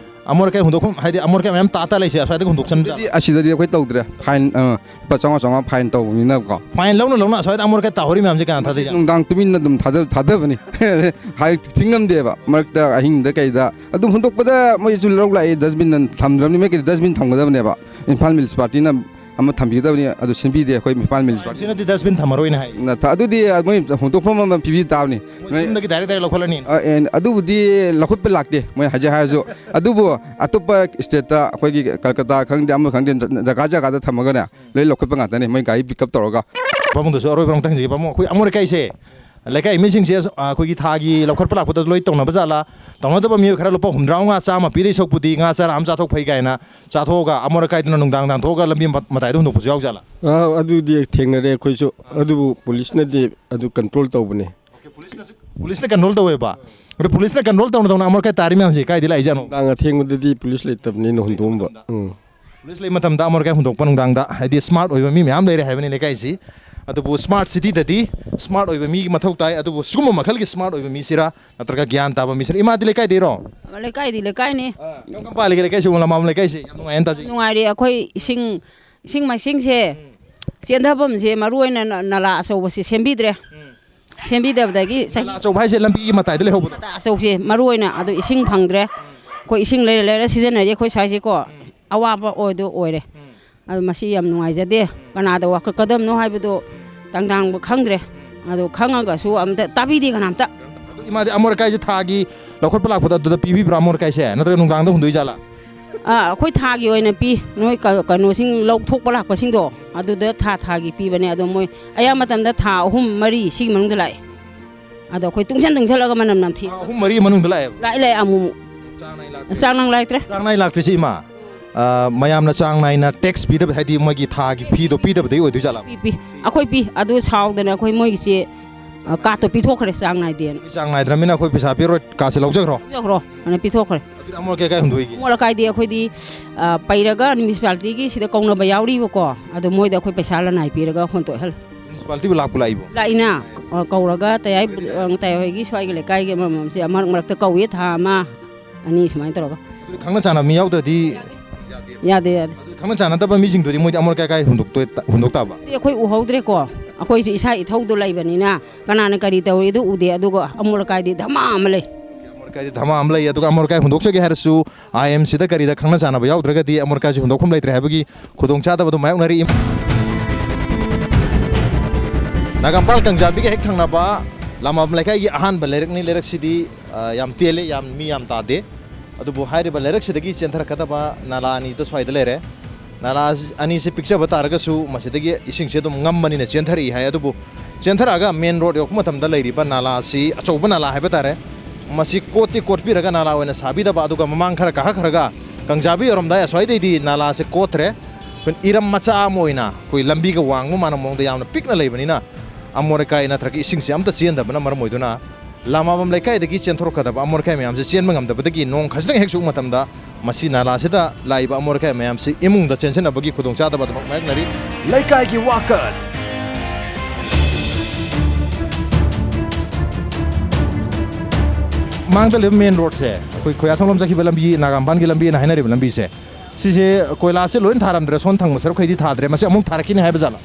ꯑꯃꯣꯠ ꯑꯀꯥꯏ ꯍꯨꯟꯗꯣꯛꯐꯝ, ꯍꯥꯏꯗꯤ ꯑꯃꯣꯠ ꯑꯀꯥꯏ ꯃꯌꯥꯝ ꯇꯥ ꯇꯥ ꯂꯩꯁꯦ, ꯑꯁ꯭ꯋꯥꯏꯗꯒꯤ ꯍꯨꯟꯗꯣꯛꯁꯟꯕ ꯖꯥꯠꯂꯣ? ꯑꯁꯤꯗꯗꯤ, ꯑꯁꯤꯗꯗꯤ ꯑꯩꯈꯣꯏ ꯇꯧꯗ꯭ꯔꯦ꯫ ꯐꯥꯏꯟ, ꯑ, ꯂꯨꯄꯥ ꯆꯥꯝꯃꯉꯥ, ꯆꯥꯝꯃꯉꯥ ꯐꯥꯏꯟ ꯇꯧꯕꯅꯤꯅꯀꯣ꯫ ꯐꯥꯏꯟ ꯂꯧꯅ ꯂꯧꯅ ꯑꯁ꯭ꯋꯥꯏꯗ ꯑꯃꯣꯠ ꯑꯀꯥꯏ ꯇꯥꯍꯧꯔꯤ ꯃꯌꯥꯝꯁꯦ ꯀꯅꯥ ꯊꯥꯗꯩꯖꯥꯠꯅꯣ? ꯅꯨꯡꯗꯥꯡ ꯇꯨꯃꯤꯟꯅ ꯑꯗꯨꯝ ꯊꯥꯗ-, ꯊꯥꯗꯕꯅꯤ꯫ ꯍꯥꯏ, ꯊꯤꯡꯉꯝꯗꯦꯕ꯫ ꯃꯔꯛꯇ ꯑꯍꯤꯡꯗ ꯀꯩꯗ ꯑꯗꯨꯝ ꯍꯨꯟꯗꯣꯛꯄꯗ ꯃꯣꯏꯁꯨ ꯂꯧ ꯂꯥꯛꯑꯦ, ꯗꯁꯕꯤꯟ ꯊꯝꯗ꯭ꯔꯕꯅꯤ꯫ ꯃꯣꯏ ꯀꯩꯗꯤ ꯗꯁꯕꯤꯟ ꯊꯝꯒꯗꯕꯅꯦꯕ꯫ ꯏꯝꯐꯥꯜ ꯃ꯭ꯌꯨꯅꯤꯁꯤꯄꯥꯂꯤꯇꯤꯅ ꯑꯃ ꯊꯝꯕꯤꯒꯗꯕꯅꯤ, ꯑꯗꯨ ꯁꯤꯟꯕꯤꯗꯦ ꯑꯩꯈꯣꯏ ꯏꯝꯐꯥꯜ ꯃ꯭ꯌꯨꯅꯤꯁꯤꯄꯥꯂꯤꯇꯤ꯫ ꯁꯤꯅꯗꯤ ꯗꯁꯕꯤꯟ ꯊꯝꯃꯔꯣꯏꯅ ꯍꯥꯏ꯫ ꯅꯠꯇ-, ꯑꯗꯨꯗꯤ ꯃꯣꯏ ꯍꯨꯟꯗꯣꯛꯐꯝ ꯑꯃ ꯄꯤꯕꯤ ꯇꯥꯕꯅꯤ꯫ ꯃꯣꯏ ꯅꯣꯏ ꯌꯨꯝꯗꯒꯤ ꯗꯥꯏꯔꯦꯛ ꯗꯥꯏꯔꯦꯛ ꯂꯧꯈꯠꯂꯅꯤ꯫ ꯑ, ꯑꯦ, ꯑꯗꯨꯕꯨꯗꯤ ꯂꯧꯈꯠꯄ ꯂꯥꯛꯇꯦ ꯃꯣꯏ ꯍꯧꯖꯤꯛ ꯍꯥꯏꯔꯁꯨ꯫ ꯑꯗꯨꯕꯨ ꯑꯇꯣꯞꯄ ꯁ꯭ꯇꯦꯠꯇ, ꯑꯩꯈꯣꯏꯒꯤ ꯀꯜꯀꯇꯥ ꯈꯪꯗꯦ, ꯑꯃ ꯈꯪꯗꯦ, ꯖꯒꯥ ꯖꯒꯥꯗ ꯊꯝꯃꯒꯅꯦ, ꯂꯣꯏ ꯂꯧꯈꯠꯄ ꯉꯥꯛꯇꯅꯦ ꯃꯣꯏ ꯒꯥꯔꯤ ꯄꯤꯛ ꯑꯞ ꯇꯧꯔꯒ꯫ ꯄꯥꯕꯨꯡꯗꯁꯨ ꯑꯔꯣꯏꯕ ꯑꯃꯨꯛꯇꯪ ꯍꯪꯖꯒꯦ꯫ ꯄꯥꯕꯨꯡ, ꯑꯩꯈꯣꯏ ꯑꯃꯣꯠ ꯑꯀꯥꯏꯁꯦ ꯂꯩꯀꯥꯏ ꯃꯤꯁꯤꯡꯁꯦ, ꯑ, ꯑꯩꯈꯣꯏꯒꯤ ꯊꯥꯒꯤ ꯂꯧꯈꯠꯄ ꯂꯥꯛꯄꯗ ꯂꯣꯏ ꯇꯧꯅꯕ ꯖꯥꯠꯂꯥ? ꯇꯧꯅꯗꯕ ꯃꯤꯑꯣꯏ ꯈꯔ ꯂꯨꯄꯥ ꯍꯨꯝꯗ꯭ꯔꯥ ꯃꯉꯥ, ꯆꯥꯝꯃ ꯄꯤꯗꯣꯏ ꯁꯔꯨꯛꯄꯨꯗꯤ ꯉꯥ ꯆꯔꯥ ꯑꯃ ꯆꯥꯊꯣꯛ ꯐꯩ ꯀꯥꯏꯅ ꯆꯥꯊꯣꯛꯑꯒ ꯑꯃꯣꯠ ꯑꯀꯥꯏꯗꯨꯅ ꯅꯨꯡꯗꯥꯡ ꯅꯨꯡꯗꯥꯡ ꯊꯣꯛꯑꯒ ꯂꯝꯕꯤ ꯃ-, ꯃꯇꯥꯏꯗ ꯍꯨꯟꯗꯣꯛꯄꯁꯨ ꯌꯥꯎꯖꯥꯠꯂꯥ? ꯑꯥ, ꯑꯗꯨꯗꯤ ꯊꯦꯡꯅꯔꯦ ꯑꯩꯈꯣꯏꯁꯨ꯫ ꯑꯗꯨꯕꯨ ꯄꯨꯂꯤꯁꯅꯗꯤ ꯑꯗꯨ ꯀꯟꯇ꯭ꯔꯣꯜ ꯇꯧꯕꯅꯦ꯫ ꯑꯣꯀꯦ, ꯄꯨꯂꯤꯁꯅꯁꯨ, ꯄꯨꯂꯤꯁꯅ ꯀꯟꯇ꯭ꯔꯣꯜ ꯇꯧꯋꯦꯕ꯫ ꯑꯗꯣ ꯄꯨꯂꯤꯁꯅ ꯀꯟꯇ꯭ꯔꯣꯜ ꯇꯧꯅ ꯇꯧꯅ ꯑꯃꯣꯠ ꯑꯀꯥꯏ ꯇꯥꯔꯤ ꯃꯌꯥꯝꯁꯦ ꯀꯥꯏꯗꯩ ꯂꯥꯛꯏꯖꯥꯠꯅꯣ? ꯅꯨꯡꯗꯥꯡ ꯑꯊꯦꯡꯕꯗꯗꯤ ꯄꯨꯂꯤꯁ ꯂꯩꯇꯕꯅꯤꯅ ꯍꯨꯟꯗꯣꯛꯑꯝꯕ꯫ ꯎꯝ꯫ ꯄꯨꯂꯤꯁ ꯂꯩ ꯃꯇꯝꯗ ꯑꯃꯣꯠ ꯑꯀꯥꯏ ꯍꯨꯟꯗꯣꯛꯄ ꯅꯨꯡꯗꯥꯡꯗ, ꯍꯥꯏꯗꯤ ꯁ꯭ꯃꯥꯔꯠ ꯑꯣꯏꯕ ꯃꯤ ꯃꯌꯥꯝ ꯂꯩꯔꯦ ꯍꯥꯏꯕꯅꯤ ꯂꯩꯀꯥꯏꯁꯤ꯫ ꯑꯗꯨꯕꯨ ꯁ꯭ꯃꯥꯔꯠ ꯁꯤꯇꯤꯗꯗꯤ ꯁ꯭ꯃꯥꯔꯠ ꯑꯣꯏꯕ ꯃꯤꯒꯤ ꯃꯊꯧ ꯇꯥꯏ꯫ ꯑꯗꯨꯕꯨ ꯁꯤꯒꯨꯝꯕ ꯃꯈꯜꯒꯤ ꯁ꯭ꯃꯥꯔꯠ ꯑꯣꯏꯕ ꯃꯤꯁꯤꯔꯥ, ꯅꯠꯇ꯭ꯔꯒ ꯒ꯭ꯌꯥꯟ ꯇꯥꯕ ꯃꯤꯁꯤꯔꯥ? ꯏꯃꯥꯗꯤ ꯂꯩꯀꯥꯏꯗꯩꯔꯣ? ꯂꯩꯀꯥꯏꯗꯤ ꯂꯩꯀꯥꯏꯅꯤ꯫ ꯑꯥ, ꯀꯔꯝ ꯀꯔꯝ ꯄꯥꯜꯂꯤꯒꯦ ꯂꯩꯀꯥꯏꯁꯤꯕꯨ, ꯂꯃꯥꯕꯝ ꯂꯩꯀꯥꯏꯁꯦ? ꯌꯥꯝ ꯅꯨꯡꯉꯥꯏꯌꯦꯅ ꯇꯥꯖꯩ꯫ ꯅꯨꯡꯉꯥꯏꯔꯤ꯫ ꯑꯩꯈꯣꯏ ꯏꯁꯤꯡ, ꯏꯁꯤꯡ ꯃꯥꯏꯁꯤꯡꯁꯦ ꯆꯦꯟꯊꯐꯝꯁꯦ, ꯃꯔꯨ ꯑꯣꯏꯅ ꯅ-, ꯅꯂꯥ ꯑꯆꯧꯕꯁꯦ ꯁꯦꯝꯕꯤꯗ꯭ꯔꯦ꯫ ꯁꯦꯝꯕꯤꯗꯕꯗꯒꯤ ꯆꯍꯤ ꯑꯆꯧꯕ ꯍꯥꯏꯁꯦ ꯂꯝꯕꯤꯒꯤ ꯃꯇꯥꯏꯗ ꯂꯩꯍꯧꯕꯗꯣ? ꯑꯆꯧꯁꯦ ꯃꯔꯨ ꯑꯣꯏꯅ ꯑꯗꯨ ꯏꯁꯤꯡ ꯐꯪꯗ꯭ꯔꯦ꯫ ꯑꯩꯈꯣꯏ ꯏꯁꯤꯡ ꯂꯩꯔ ꯂꯩꯔ ꯁꯤꯖꯤꯟꯅꯔꯤ꯫ ꯑꯩꯈꯣꯏ ꯁ꯭ꯋꯥꯏꯁꯦꯀꯣ ꯑꯋꯥꯕ ꯑꯣꯏꯗꯣ ꯑꯣꯏꯔꯦ꯫ ꯑꯗꯨ ꯃꯁꯤ ꯌꯥꯝ ꯅꯨꯡꯉꯥꯏꯖꯗꯦ꯫ ꯀꯅꯥꯗ ꯋꯥꯀꯠꯀꯗꯕꯅꯣ ꯍꯥꯏꯕꯗꯣ ꯇꯪꯗꯥꯡꯕ ꯈꯪꯗ꯭ꯔꯦ꯫ ꯑꯗꯣ ꯈꯪꯉꯒꯁꯨ ꯑꯝꯇ ꯇꯥꯕꯤꯗꯦ ꯀꯅꯥꯝꯇ꯫ ꯑꯗꯨ ꯏꯃꯥꯗꯤ ꯑꯃꯣꯠ ꯑꯀꯥꯏꯁꯦ ꯊꯥꯒꯤ ꯂꯧꯈꯠꯄ ꯂꯥꯛꯄꯗ ꯑꯗꯨꯗ ꯄꯤꯕꯤꯕ꯭ꯔꯥ ꯑꯃꯣꯠ ꯑꯀꯥꯏꯁꯦ, ꯅꯠꯇ꯭ꯔꯒ ꯅꯨꯡꯗꯥꯡꯗ ꯍꯨꯟꯗꯣꯛꯏ ꯖꯥꯠꯂꯥ? ꯑꯥ, ꯑꯩꯈꯣꯏ ꯊꯥꯒꯤ ꯑꯣꯏꯅ ꯄꯤ꯫ ꯅꯣꯏ ꯀ-, ꯀꯩꯅꯣꯁꯤꯡ ꯂꯧ ꯊꯣꯛꯄ ꯂꯥꯛꯄꯁꯤꯡꯗꯣ ꯑꯗꯨꯗ ꯊꯥ ꯊꯥꯒꯤ ꯄꯤꯕꯅꯦ꯫ ꯑꯗꯣ ꯃꯣꯏ ꯑꯌꯥꯝꯕ ꯃꯇꯝꯗ ꯊꯥ ꯑꯍꯨꯝ ꯃꯔꯤ ꯁꯤꯒꯤ ꯃꯅꯨꯡꯗ ꯂꯥꯛꯑꯦ꯫ ꯑꯗꯣ ꯑꯩꯈꯣꯏ ꯇꯨꯡꯁꯟ ꯇꯨꯡꯁꯜꯂꯒ ꯃꯅꯝ ꯅꯝꯊꯤ꯫ ꯊꯥ ꯑꯍꯨꯝ ꯃꯔꯤ ꯃꯅꯨꯡꯗ ꯂꯥꯛꯑꯦꯕ? ꯂꯥꯛꯑꯦ, ꯂꯥꯛꯑꯦ ꯑꯃꯨꯛ ꯑꯃꯨꯛ꯫ ꯆꯥꯡ ꯅꯥꯏ ꯂꯥꯛꯇ꯭ꯔꯦ? ꯆꯥꯡ ꯅꯥꯏ ꯂꯥꯛꯇ꯭ꯔꯤꯁꯤ ꯏꯃꯥ, ꯑ, ꯃꯌꯥꯝꯅ ꯆꯥꯡ ꯅꯥꯏꯅ ꯇꯦꯛꯁ ꯄꯤꯗꯕ, ꯍꯥꯏꯗꯤ ꯃꯣꯏꯒꯤ ꯊꯥꯒꯤ ꯐꯤꯗꯣ ꯄꯤꯗꯕꯗꯒꯤ ꯑꯣꯏꯗꯣꯏ ꯖꯥꯠꯂꯥ? ꯄꯤ, ꯄꯤ꯫ ꯑꯩꯈꯣꯏ ꯄꯤ꯫ ꯑꯗꯨ ꯁꯥꯎꯗꯅ ꯑꯩꯈꯣꯏ ꯃꯣꯏꯒꯤꯁꯦ, ꯑ, ꯀꯥꯔꯠꯇꯣ ꯄꯤꯊꯣꯛꯈ꯭ꯔꯦ ꯆꯥꯡ ꯅꯥꯏꯗꯦꯅ꯫ ꯆꯥꯡ ꯅꯥꯏꯗ꯭ꯔꯃꯤꯅ ꯑꯩꯈꯣꯏ ꯄꯩꯁꯥ ꯄꯤꯔꯣꯏ, ꯀꯥꯔꯠꯁꯦ ꯂꯧꯖꯈ꯭ꯔꯣ꯫ ꯂꯧꯖꯈ꯭ꯔꯣ ꯑꯅ ꯄꯤꯊꯣꯛꯈ꯭ꯔꯦ꯫ ꯑꯗꯨꯗꯤ ꯑꯃꯣꯠ ꯑꯀꯥꯏ ꯀꯥꯏ ꯍꯨꯟꯗꯣꯛꯏꯒꯦ? ꯑꯃꯣꯠ ꯑꯀꯥꯏꯗꯤ ꯑꯩꯈꯣꯏꯗꯤ, ꯑ, ꯄꯩꯔꯒ ꯃ꯭ꯌꯨꯅꯤꯁꯤꯄꯥꯂꯤꯇꯤꯒꯤ ꯁꯤꯗ ꯀꯧꯅꯕ ꯌꯥꯎꯔꯤꯕꯀꯣ꯫ ꯑꯗꯣ ꯃꯣꯏꯗ ꯑꯩꯈꯣꯏ ꯄꯩꯁꯥ ꯂꯅꯥꯏ ꯄꯤꯔꯒ ꯍꯣꯟꯇꯣꯛꯍꯜꯂꯦ꯫ ꯃ꯭ꯌꯨꯅꯤꯁꯤꯄꯥꯂꯤꯇꯤꯕꯨ ꯂꯥꯛꯄꯨ ꯂꯥꯛꯏꯕꯣ? ꯂꯥꯛꯏꯅ, ꯑ, ꯀꯧꯔꯒ ꯇꯌꯥꯏ, ꯑ, ꯇꯌꯥꯏ ꯍꯣꯏꯒꯤ ꯁ꯭ꯋꯥꯏꯒꯤ ꯂꯩꯀꯥꯏꯒꯤ ꯑꯃꯃꯝꯁꯦ ꯃꯔꯛ ꯃꯔꯛꯇ ꯀꯧꯏ, ꯊꯥ ꯑꯃ, ꯑꯅꯤ ꯁꯨꯃꯥꯏꯅ ꯇꯧꯔꯒ꯫ ꯑꯗꯨꯗꯤ ꯈꯪꯅ ꯆꯥꯟꯅꯕ ꯃꯤ ꯌꯥꯎꯗ꯭ꯔꯗꯤ? ꯌꯥꯗꯦ, ꯌꯥꯗꯦ꯫ ꯑꯗꯨꯗꯤ ꯈꯪꯅ ꯆꯥꯟꯅꯗꯕ ꯃꯤꯁꯤꯡꯗꯨꯗꯤ ꯃꯣꯏꯗꯤ ꯑꯃꯣꯠ ꯑꯀꯥꯏ ꯀꯥꯏ ꯍꯨꯟꯗꯣꯛꯇꯣꯏ-, ꯍꯨꯟꯗꯣꯛ ꯇꯥꯕ? ꯑꯗꯨꯗꯤ ꯑꯩꯈꯣꯏ ꯎꯍꯧꯗ꯭ꯔꯦꯀꯣ, ꯑꯩꯈꯣꯏꯁꯨ ꯏꯁꯥ ꯏꯊꯧꯗꯣ ꯂꯩꯕꯅꯤꯅ ꯀꯅꯥꯅ ꯀꯔꯤ ꯇꯧꯔꯤꯗꯣ ꯎꯗꯦ꯫ ꯑꯗꯨꯒ ꯑꯃꯣꯠ ꯑꯀꯥꯏꯗꯤ ꯙꯃꯥ ꯑꯃ ꯂꯩ꯫ ꯑꯃꯣꯠ ꯑꯀꯥꯏꯗꯤ ꯙꯃꯥ ꯑꯃ ꯂꯩ꯫ ꯑꯗꯨꯒ ꯑꯃꯣꯠ ꯑꯀꯥꯏ ꯍꯨꯟꯗꯣꯛꯆꯒꯦ ꯍꯥꯏꯔꯁꯨ, ꯑꯥꯏ ꯑꯦꯝ ꯁꯤꯗ ꯀꯔꯤꯗ ꯈꯪꯅ ꯆꯥꯟꯅꯕ ꯌꯥꯎꯗ꯭ꯔꯒꯗꯤ ꯑꯃꯣꯠ ꯑꯀꯥꯏꯁꯤ ꯍꯨꯟꯗꯣꯛꯐꯝ ꯂꯩꯇ꯭ꯔꯦ ꯍꯥꯏꯕꯒꯤ ꯈꯨꯗꯣꯡꯆꯥꯗꯕꯗꯨ ꯃꯥꯌꯣꯛꯅꯔꯤ꯫ ꯅꯥꯒꯥꯝꯄꯥꯜ ꯀꯪꯖꯥꯕꯤꯒ ꯍꯦꯛ ꯊꯪꯅꯕ ꯂꯥꯃꯥꯕꯝ ꯂꯩꯀꯥꯏꯒꯤ ꯑꯍꯥꯟꯕ ꯂꯩꯔꯛꯅꯤ꯫ ꯂꯩꯔꯛꯁꯤꯗꯤ, ꯑ, ꯌꯥꯝ ꯇꯦꯜꯂꯦ, ꯌꯥꯝ ꯃꯤ ꯌꯥꯝ ꯇꯥꯗꯦ꯫ ꯑꯗꯨꯕꯨ ꯍꯥꯏꯔꯤꯕ ꯂꯩꯔꯛꯁꯤꯗꯒꯤ ꯆꯦꯟꯊꯔꯛꯀꯗꯕ ꯅꯥꯂꯥ ꯑꯅꯤꯗꯣ ꯁ꯭ꯋꯥꯏꯗ ꯂꯩꯔꯦ꯫ ꯅꯥꯂꯥ ꯑꯅꯤꯁꯤ ꯄꯤꯛꯆꯕ ꯇꯥꯔꯒꯁꯨ ꯃꯁꯤꯗꯒꯤ ꯏꯁꯤꯡꯁꯦ ꯑꯗꯨꯝ ꯉꯝꯕꯅꯤꯅ ꯆꯦꯟꯊꯔꯛꯏ ꯍꯥꯏ꯫ ꯑꯗꯨꯕꯨ ꯆꯦꯟꯊꯔꯛꯑꯒ ꯃꯦꯟ ꯔꯣꯗ ꯌꯧꯔꯛꯄ ꯃꯇꯝꯗ ꯂꯩꯔꯤꯕ ꯅꯥꯂꯥ ꯑꯁꯤ ꯑꯆꯧꯕ ꯅꯥꯂꯥ ꯍꯥꯏꯕ ꯇꯥꯔꯦ, ꯃꯁꯤ ꯀꯣꯠꯇꯤ ꯀꯣꯠꯄꯤꯔꯒ ꯅꯥꯂꯥ ꯑꯣꯏꯅ ꯁꯥꯕꯤꯗꯕ, ꯑꯗꯨꯒ ꯃꯃꯥꯡ ꯈꯔ ꯀꯥꯈꯠꯈ꯭ꯔꯒ ꯀꯪꯖꯥꯕꯤ ꯌꯧꯔꯝꯗꯥꯏ ꯑꯁ꯭ꯋꯥꯏꯗꯩꯗꯤ ꯅꯥꯂꯥꯁꯦ ꯀꯣꯠꯇ꯭ꯔꯦ꯫ ꯑꯩꯈꯣꯏ ꯏꯔꯝ ꯃꯆꯥ ꯑꯃ ꯑꯣꯏꯅ ꯑꯩꯈꯣꯏ ꯂꯝꯕꯤꯒ ꯋꯥꯡꯕ ꯃꯥꯟꯅꯕ ꯃꯑꯣꯡꯗ ꯌꯥꯝꯅ ꯄꯤꯛꯅ ꯂꯩꯕꯅꯤꯅ ꯑꯃꯣꯠ ꯑꯀꯥꯏ ꯅꯠꯇ꯭ꯔꯒ ꯏꯁꯤꯡꯁꯦ ꯑꯝꯇ ꯆꯦꯟꯗꯕꯅ ꯃꯔꯝ ꯑꯣꯏꯗꯨꯅ ꯂꯥꯃꯥꯕꯝ ꯂꯩꯀꯥꯏꯗꯒꯤ ꯆꯦꯟꯊꯣꯔꯛꯀꯗꯕ ꯑꯃꯣꯠ ꯑꯀꯥꯏ ꯃꯌꯥꯝꯁꯦ ꯆꯦꯟꯕ ꯉꯝꯗꯕꯗꯒꯤ ꯅꯣꯡ ꯈꯖꯤꯛꯇꯪ ꯍꯦꯛ ꯆꯨꯕ ꯃꯇꯝꯗ ꯃꯁꯤ ꯅꯥꯂꯥꯁꯤꯗ ꯂꯥꯛꯏꯕ ꯑꯃꯣꯠ ꯑꯀꯥꯏ ꯃꯌꯥꯝꯁꯤ ꯏꯃꯨꯡꯗ ꯆꯦꯟꯁꯤꯟꯅꯕꯒꯤ ꯈꯨꯗꯣꯡꯆꯥꯗꯕ ꯑꯗꯨꯃꯛ ꯃꯥꯌꯣꯛꯅꯔꯤ꯫ ꯂꯩꯀꯥꯏꯒꯤ ꯋꯥꯀꯠ꯫ ꯃꯥꯡꯗ ꯂꯩꯕ ꯃꯦꯟ ꯔꯣꯗꯁꯦ, ꯑꯩꯈꯣꯏ ꯈꯣꯌꯥꯊꯣꯡꯂꯣꯝ ꯆꯠꯈꯤꯕ ꯂꯝꯕꯤ, ꯅꯥꯒꯥꯝꯄꯥꯟꯒꯤ ꯂꯝꯕꯤꯅ ꯍꯥꯏꯅꯔꯤꯕ ꯂꯝꯕꯤꯁꯦ, ꯁꯤꯁꯦ ꯀꯣꯏꯂꯥꯁꯁꯦ ꯂꯣꯏ ꯊꯥꯔꯝꯗ꯭ꯔꯦ, ꯁꯣꯝ ꯊꯪꯕ ꯁꯔꯨꯛꯈꯩꯗꯤ ꯊꯥꯗ꯭ꯔꯦ, ꯃꯁꯤ ꯑꯃꯨꯛ ꯊꯥꯔꯛꯈꯤꯅꯤ ꯍꯥꯏꯕ ꯖꯥꯠꯂꯣ?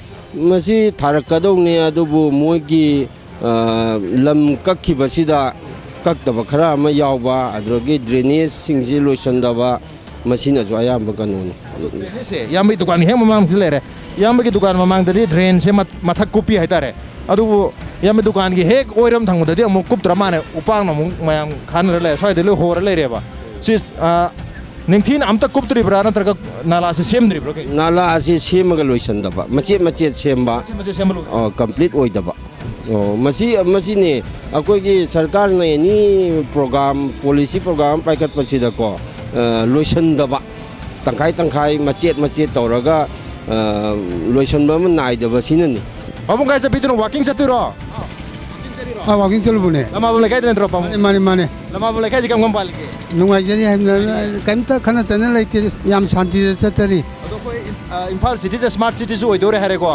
ꯃꯁꯤ ꯊꯥꯔꯛꯀꯗꯧꯅꯤ, ꯑꯗꯨꯕꯨ ꯃꯣꯏꯒꯤ ꯑ, ꯂꯝ ꯀꯛꯈꯤꯕꯁꯤꯗ ꯀꯛꯇꯕ ꯈꯔ ꯑꯃ ꯌꯥꯎꯕ, ꯑꯗꯨꯗꯒꯤ ꯗ꯭ꯔꯦꯅꯦꯖꯁꯤꯡꯁꯤ ꯂꯣꯏꯁꯤꯟꯗꯕ, ꯃꯁꯤꯅꯁꯨ ꯑꯌꯥꯝꯕ ꯀꯩꯅꯣꯅꯤ꯫ ꯁꯦ, ꯏꯌꯥꯝꯕꯒꯤ ꯗꯨꯀꯥꯟꯒꯤ ꯍꯦꯛ ꯃꯃꯥꯡꯗ ꯂꯩꯔꯦ꯫ ꯏꯌꯥꯝꯕꯒꯤ ꯗꯨꯀꯥꯟ ꯃꯃꯥꯡꯗꯗꯤ ꯗ꯭ꯔꯦꯟꯁꯦ ꯃꯠ- ꯃꯊꯛ ꯀꯨꯞꯄꯤ ꯍꯥꯏꯇꯥꯔꯦ꯫ ꯑꯗꯨꯕꯨ ꯏꯌꯥꯝꯕ ꯗꯨꯀꯥꯟꯒꯤ ꯍꯦꯛ ꯑꯣꯏꯔꯣꯝ ꯊꯪꯕꯗꯗꯤ ꯑꯃꯨꯛ ꯀꯨꯞꯇ꯭ꯔ ꯃꯥꯜꯂꯦ, ꯎꯄꯥꯛꯅ ꯑꯃꯨꯛ ꯃꯌꯥꯝ ꯈꯥꯅꯔ ꯂꯩꯔꯦ, ꯁ꯭ꯋꯥꯏꯗ ꯂꯣꯏ ꯍꯣꯔ ꯂꯩꯔꯦꯕ꯫ ꯁꯤ, ꯑ, ꯅꯤꯡꯊꯤꯅ ꯑꯝꯇ ꯀꯨꯞꯇ꯭ꯔꯤꯕ꯭ꯔꯥ, ꯅꯠꯇ꯭ꯔꯒ ꯅꯥꯂꯥꯁꯦ ꯁꯦꯝꯗ꯭ꯔꯤꯕ꯭ꯔꯥ? ꯀꯩ? ꯅꯥꯂꯥ ꯑꯁꯤ ꯁꯦꯝꯃꯒ ꯂꯣꯏꯁꯤꯟꯗꯕ, ꯃꯆꯦꯠ ꯃꯆꯦꯠ ꯁꯦꯝꯕ, ꯃꯆꯦꯠ ꯃꯆꯦꯠ ꯁꯦꯝꯕ ꯂꯣꯏ꯫ ꯑ, ꯀꯝꯄ꯭ꯂꯤꯠ ꯑꯣꯏꯗꯕ꯫ ꯑꯣ, ꯃꯁꯤ, ꯃꯁꯤꯅꯤ ꯑꯩꯈꯣꯏꯒꯤ ꯁꯔꯀꯥꯔꯅ ꯑꯦꯅꯤ ꯄ꯭ꯔꯣꯒ꯭ꯔꯥꯝ, ꯄꯣꯂꯤꯁꯤ ꯄ꯭ꯔꯣꯒ꯭ꯔꯥꯝ ꯄꯥꯏꯈꯠꯄꯁꯤꯗꯀꯣ, ꯑ, ꯂꯣꯏꯁꯤꯟꯗꯕ, ꯇꯪꯈꯥꯏ ꯇꯪꯈꯥꯏ, ꯃꯆꯦꯠ ꯃꯆꯦꯠ ꯇꯧꯔꯒ, ꯑ, ꯂꯣꯏꯁꯤꯟꯕ ꯑꯃ ꯅꯥꯏꯗꯕꯁꯤꯅꯅꯤ꯫ ꯄꯥꯕꯨꯡ, ꯀꯥꯏ ꯆꯠꯄꯤꯗꯣꯏꯅꯣ? ꯋꯥꯀꯤꯡ ꯆꯠꯇꯣꯏꯔꯣ? ꯑꯥ, ꯋꯥꯀꯤꯡ ꯆꯠꯂꯨꯕꯅꯦ꯫ ꯂꯃꯥꯕꯝ ꯂꯩꯀꯥꯏꯗ ꯅꯠꯇ꯭ꯔꯣ, ꯄꯥꯕꯨꯡ? ꯃꯥꯅꯦ, ꯃꯥꯅꯦ, ꯃꯥꯅꯦ꯫ ꯂꯃꯥꯕꯝ ꯂꯩꯀꯥꯏꯁꯤ ꯀꯔꯝ ꯀꯔꯝ ꯄꯥꯜꯂꯤꯒꯦ? ꯅꯨꯡꯉꯥꯏꯖꯔꯤ ꯍꯥꯏꯕꯅ ꯀꯔꯤꯝꯇ ꯈꯠꯅ ꯆꯩꯅ ꯂꯩꯇꯦ, ꯌꯥꯝ ꯁꯥꯟꯇꯤꯗ ꯆꯠꯇꯔꯤ꯫ ꯑꯗꯣ ꯑꯩꯈꯣꯏ ꯏꯝ-, ꯑ, ꯏꯝꯐꯥꯜ ꯁꯤꯇꯤꯁꯦ ꯁ꯭ꯃꯥꯔꯠ ꯁꯤꯇꯤꯁꯨ ꯑꯣꯏꯗꯧꯔꯦ ꯍꯥꯏꯔꯦꯀꯣ꯫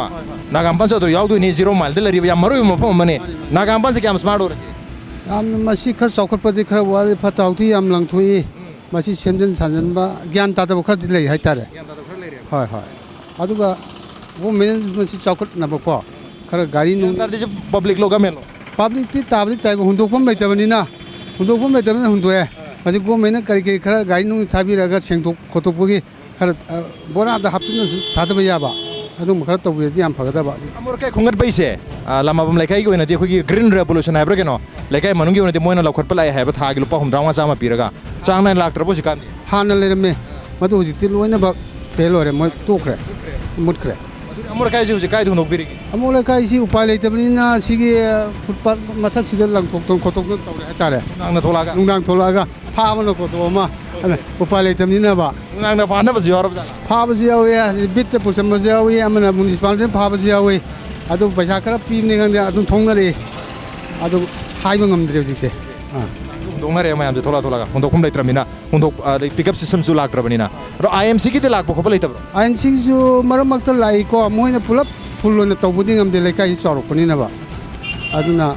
ꯅꯥꯒꯥꯃꯄꯥꯟꯁꯨ ꯑꯗꯨ ꯌꯥꯎꯗꯣꯏꯅꯤ, ꯖꯤꯔꯣ ꯃꯥꯏꯜꯗ ꯂꯩꯔꯤꯕ ꯌꯥꯝ ꯃꯔꯨ ꯑꯣꯏꯕ ꯃꯐꯝ ꯑꯃꯅꯤ꯫ ꯅꯥꯒꯥꯃꯄꯥꯟꯁꯦ ꯀꯌꯥꯝ ꯁ꯭ꯃꯥꯔꯠ ꯑꯣꯏꯔꯒꯦ? ꯌꯥꯝꯅ ꯃꯁꯤ ꯈꯔ ꯆꯥꯎꯈꯠꯄꯗꯤ ꯈꯔ ꯋꯥꯠꯂꯤ, ꯐꯠꯇ ꯍꯥꯎꯊꯤ ꯌꯥꯝ ꯂꯪꯊꯣꯛꯏ꯫ ꯃꯁꯤ ꯁꯦꯝꯖꯤꯟ ꯁꯥꯖꯤꯟꯕ ꯒ꯭ꯌꯥꯟ ꯇꯥꯗꯕ ꯈꯔꯗꯤ ꯂꯩ ꯍꯥꯏꯇꯥꯔꯦ꯫ ꯍꯣꯏ, ꯍꯣꯏ꯫ ꯑꯗꯨꯒ ꯒꯣꯔꯃꯦꯟꯅ ꯃꯁꯤ ꯆꯥꯎꯈꯠꯅꯕꯀꯣ, ꯈꯔ ꯒꯥꯔꯤ ꯅꯨꯡ ꯒ꯭ꯌꯥꯟ ꯇꯥꯗ꯭ꯔꯤꯁꯦ ꯄꯕ꯭ꯂꯤꯛꯂꯣ, ꯒꯃꯦꯟꯂꯣ? ꯄꯕ꯭ꯂꯤꯛꯇꯤ ꯇꯥꯕꯗꯤ ꯇꯥꯏ, ꯍꯨꯟꯗꯣꯛꯐꯝ ꯂꯩꯇꯕꯅꯤꯅ, ꯍꯨꯟꯗꯣꯛꯐꯝ ꯂꯩꯇꯕꯅꯤꯅ ꯍꯨꯟꯗꯣꯛꯑꯦ꯫ ꯃꯁꯤ ꯒꯣꯔꯃꯦꯟꯅ ꯀꯔꯤ ꯀꯔꯤ ꯈꯔ ꯒꯥꯔꯤ ꯅꯨꯡ ꯊꯥꯕꯤꯔꯒ ꯁꯦꯡꯗꯣꯛ ꯈꯣꯠꯇꯣꯛꯄꯒꯤ ꯈꯔ, ꯑ, ꯕꯣꯔꯥꯗ ꯍꯥꯞꯆꯤꯟꯅꯁꯨ ꯊꯥꯗꯕ ꯌꯥꯕ, ꯑꯗꯨꯒꯨꯝꯕ ꯈꯔ ꯇꯧꯕꯤꯔꯗꯤ ꯌꯥꯝ ꯐꯒꯗꯕ꯫ ꯑꯃꯣꯠ ꯑꯀꯥꯏ ꯈꯣꯝꯒꯠꯄꯩꯁꯦ, ꯑ, ꯂꯃꯥꯕꯝ ꯂꯩꯀꯥꯏꯒꯤ ꯑꯣꯏꯅꯗꯤ ꯑꯩꯈꯣꯏꯒꯤ ꯒ꯭ꯔꯤꯟ ꯔꯦꯚꯣꯂꯨꯁꯟ ꯍꯥꯏꯕ꯭ꯔꯥ ꯀꯩꯅꯣ, ꯂꯩꯀꯥꯏ ꯃꯅꯨꯡꯒꯤ ꯑꯣꯏꯅꯗꯤ ꯃꯣꯏꯅ ꯂꯧꯈꯠꯄ ꯂꯥꯛꯑꯦ ꯍꯥꯏꯕ, ꯊꯥꯒꯤ ꯂꯨꯄꯥ ꯍꯨꯝꯗ꯭ꯔꯥ ꯃꯉꯥ ꯆꯥꯝꯃ ꯄꯤꯔꯒ꯫ ꯆꯥꯡ ꯅꯥꯏꯅ ꯂꯥꯛꯇ꯭ꯔꯕꯣ ꯍꯧꯖꯤꯛꯀꯥꯟꯗꯤ? ꯍꯥꯟꯅ ꯂꯩꯔꯝꯃꯦ, ꯃꯗꯨ ꯍꯧꯖꯤꯛꯇꯤ ꯂꯣꯏꯅꯃꯛ ꯐꯦꯜ ꯑꯣꯏꯔꯦ, ꯃꯣꯏ ꯇꯣꯛꯈ꯭ꯔꯦ, ꯃꯨꯠꯈ꯭ꯔꯦ꯫ ꯑꯗꯨꯗꯤ ꯑꯃꯣꯠ ꯑꯀꯥꯏꯁꯦ ꯍꯧꯖꯤꯛ ꯀꯥꯏꯗ ꯍꯨꯟꯗꯣꯛꯄꯤꯔꯤꯒꯦ? ꯑꯃꯣꯠ ꯑꯀꯥꯏꯁꯤ ꯎꯄꯥꯏ ꯂꯩꯇꯕꯅꯤꯅ ꯁꯤꯒꯤ ꯐꯨꯠꯄꯥꯠ ꯃꯊꯛꯁꯤꯗ ꯂꯪꯊꯣꯛꯇꯅ ꯈꯣꯠꯇꯣꯛꯇꯅ ꯇꯧꯔꯦ ꯍꯥꯏꯇꯥꯔꯦ꯫ ꯅꯨꯡꯗꯥꯡꯗ ꯊꯣꯛꯂꯛꯑꯒ? ꯅꯨꯡꯗꯥꯡ ꯊꯣꯛꯂꯛꯑꯒ ꯐꯥꯕꯅ ꯈꯣꯠꯇꯣꯛ ꯑꯃ, ꯑꯗ ꯎꯄꯥꯏ ꯂꯩꯇꯕꯅꯤꯅꯕ꯫ ꯅꯨꯡꯗꯥꯡꯗ ꯐꯥꯅꯕꯁꯨ ꯌꯥꯎꯔꯕꯖꯥꯠꯂ? ꯐꯥꯕꯁꯨ ꯌꯥꯎꯏ, ꯕꯤꯠꯇ ꯄꯨꯁꯟꯕꯁꯨ ꯌꯥꯎꯏ, ꯑꯃꯅ ꯃ꯭ꯌꯨꯅꯤꯁꯤꯄꯥꯂꯤꯇꯤꯅ ꯐꯥꯕꯁꯨ ꯌꯥꯎꯏ꯫ ꯑꯗꯨ ꯄꯩꯁꯥ ꯈꯔ ꯄꯤꯕꯅꯤ ꯈꯪꯗꯦ, ꯑꯗꯨꯝ ꯊꯣꯛꯅꯔꯛꯏ꯫ ꯑꯗꯨ ꯍꯥꯏꯕ ꯉꯝꯗ꯭ꯔꯦ ꯍꯧꯖꯤꯛꯁꯦ꯫ ꯑꯥ꯫ ꯍꯨꯟꯗꯣꯛꯅꯔꯦ ꯃꯌꯥꯝꯁꯦ, ꯊꯣꯛꯂꯛꯑ ꯊꯣꯛꯂꯛꯑꯒ ꯍꯨꯟꯗꯣꯛꯐꯝ ꯂꯩꯇ꯭ꯔꯕꯅꯤꯅ, ꯍꯨꯟꯗꯣꯛ-, ꯑꯗꯩ ꯄꯤꯛꯑꯞ ꯁꯤꯁꯇꯦꯝꯁꯨ ꯂꯥꯛꯇ꯭ꯔꯕꯅꯤꯅ꯫ ꯑꯗꯣ ꯑꯥꯏ ꯑꯦꯝ ꯁꯤꯒꯤꯗꯤ ꯂꯥꯛꯄ ꯈꯣꯠꯄ ꯂꯩꯇꯕ꯭ꯔꯣ? ꯑꯥꯏ ꯑꯦꯝ ꯁꯤꯒꯤꯁꯨ ꯃꯔꯛ ꯃꯔꯛꯇ ꯂꯥꯛꯏꯀꯣ, ꯃꯣꯏꯅ ꯄꯨꯂꯞ ꯐꯨꯜ ꯑꯣꯏꯅ ꯇꯧꯕꯗꯤ ꯉꯝꯗꯦ, ꯂꯩꯀꯥꯏꯁꯤ ꯆꯥꯎꯔꯛꯄꯅꯤꯅꯕ꯫ ꯑꯗꯨꯅ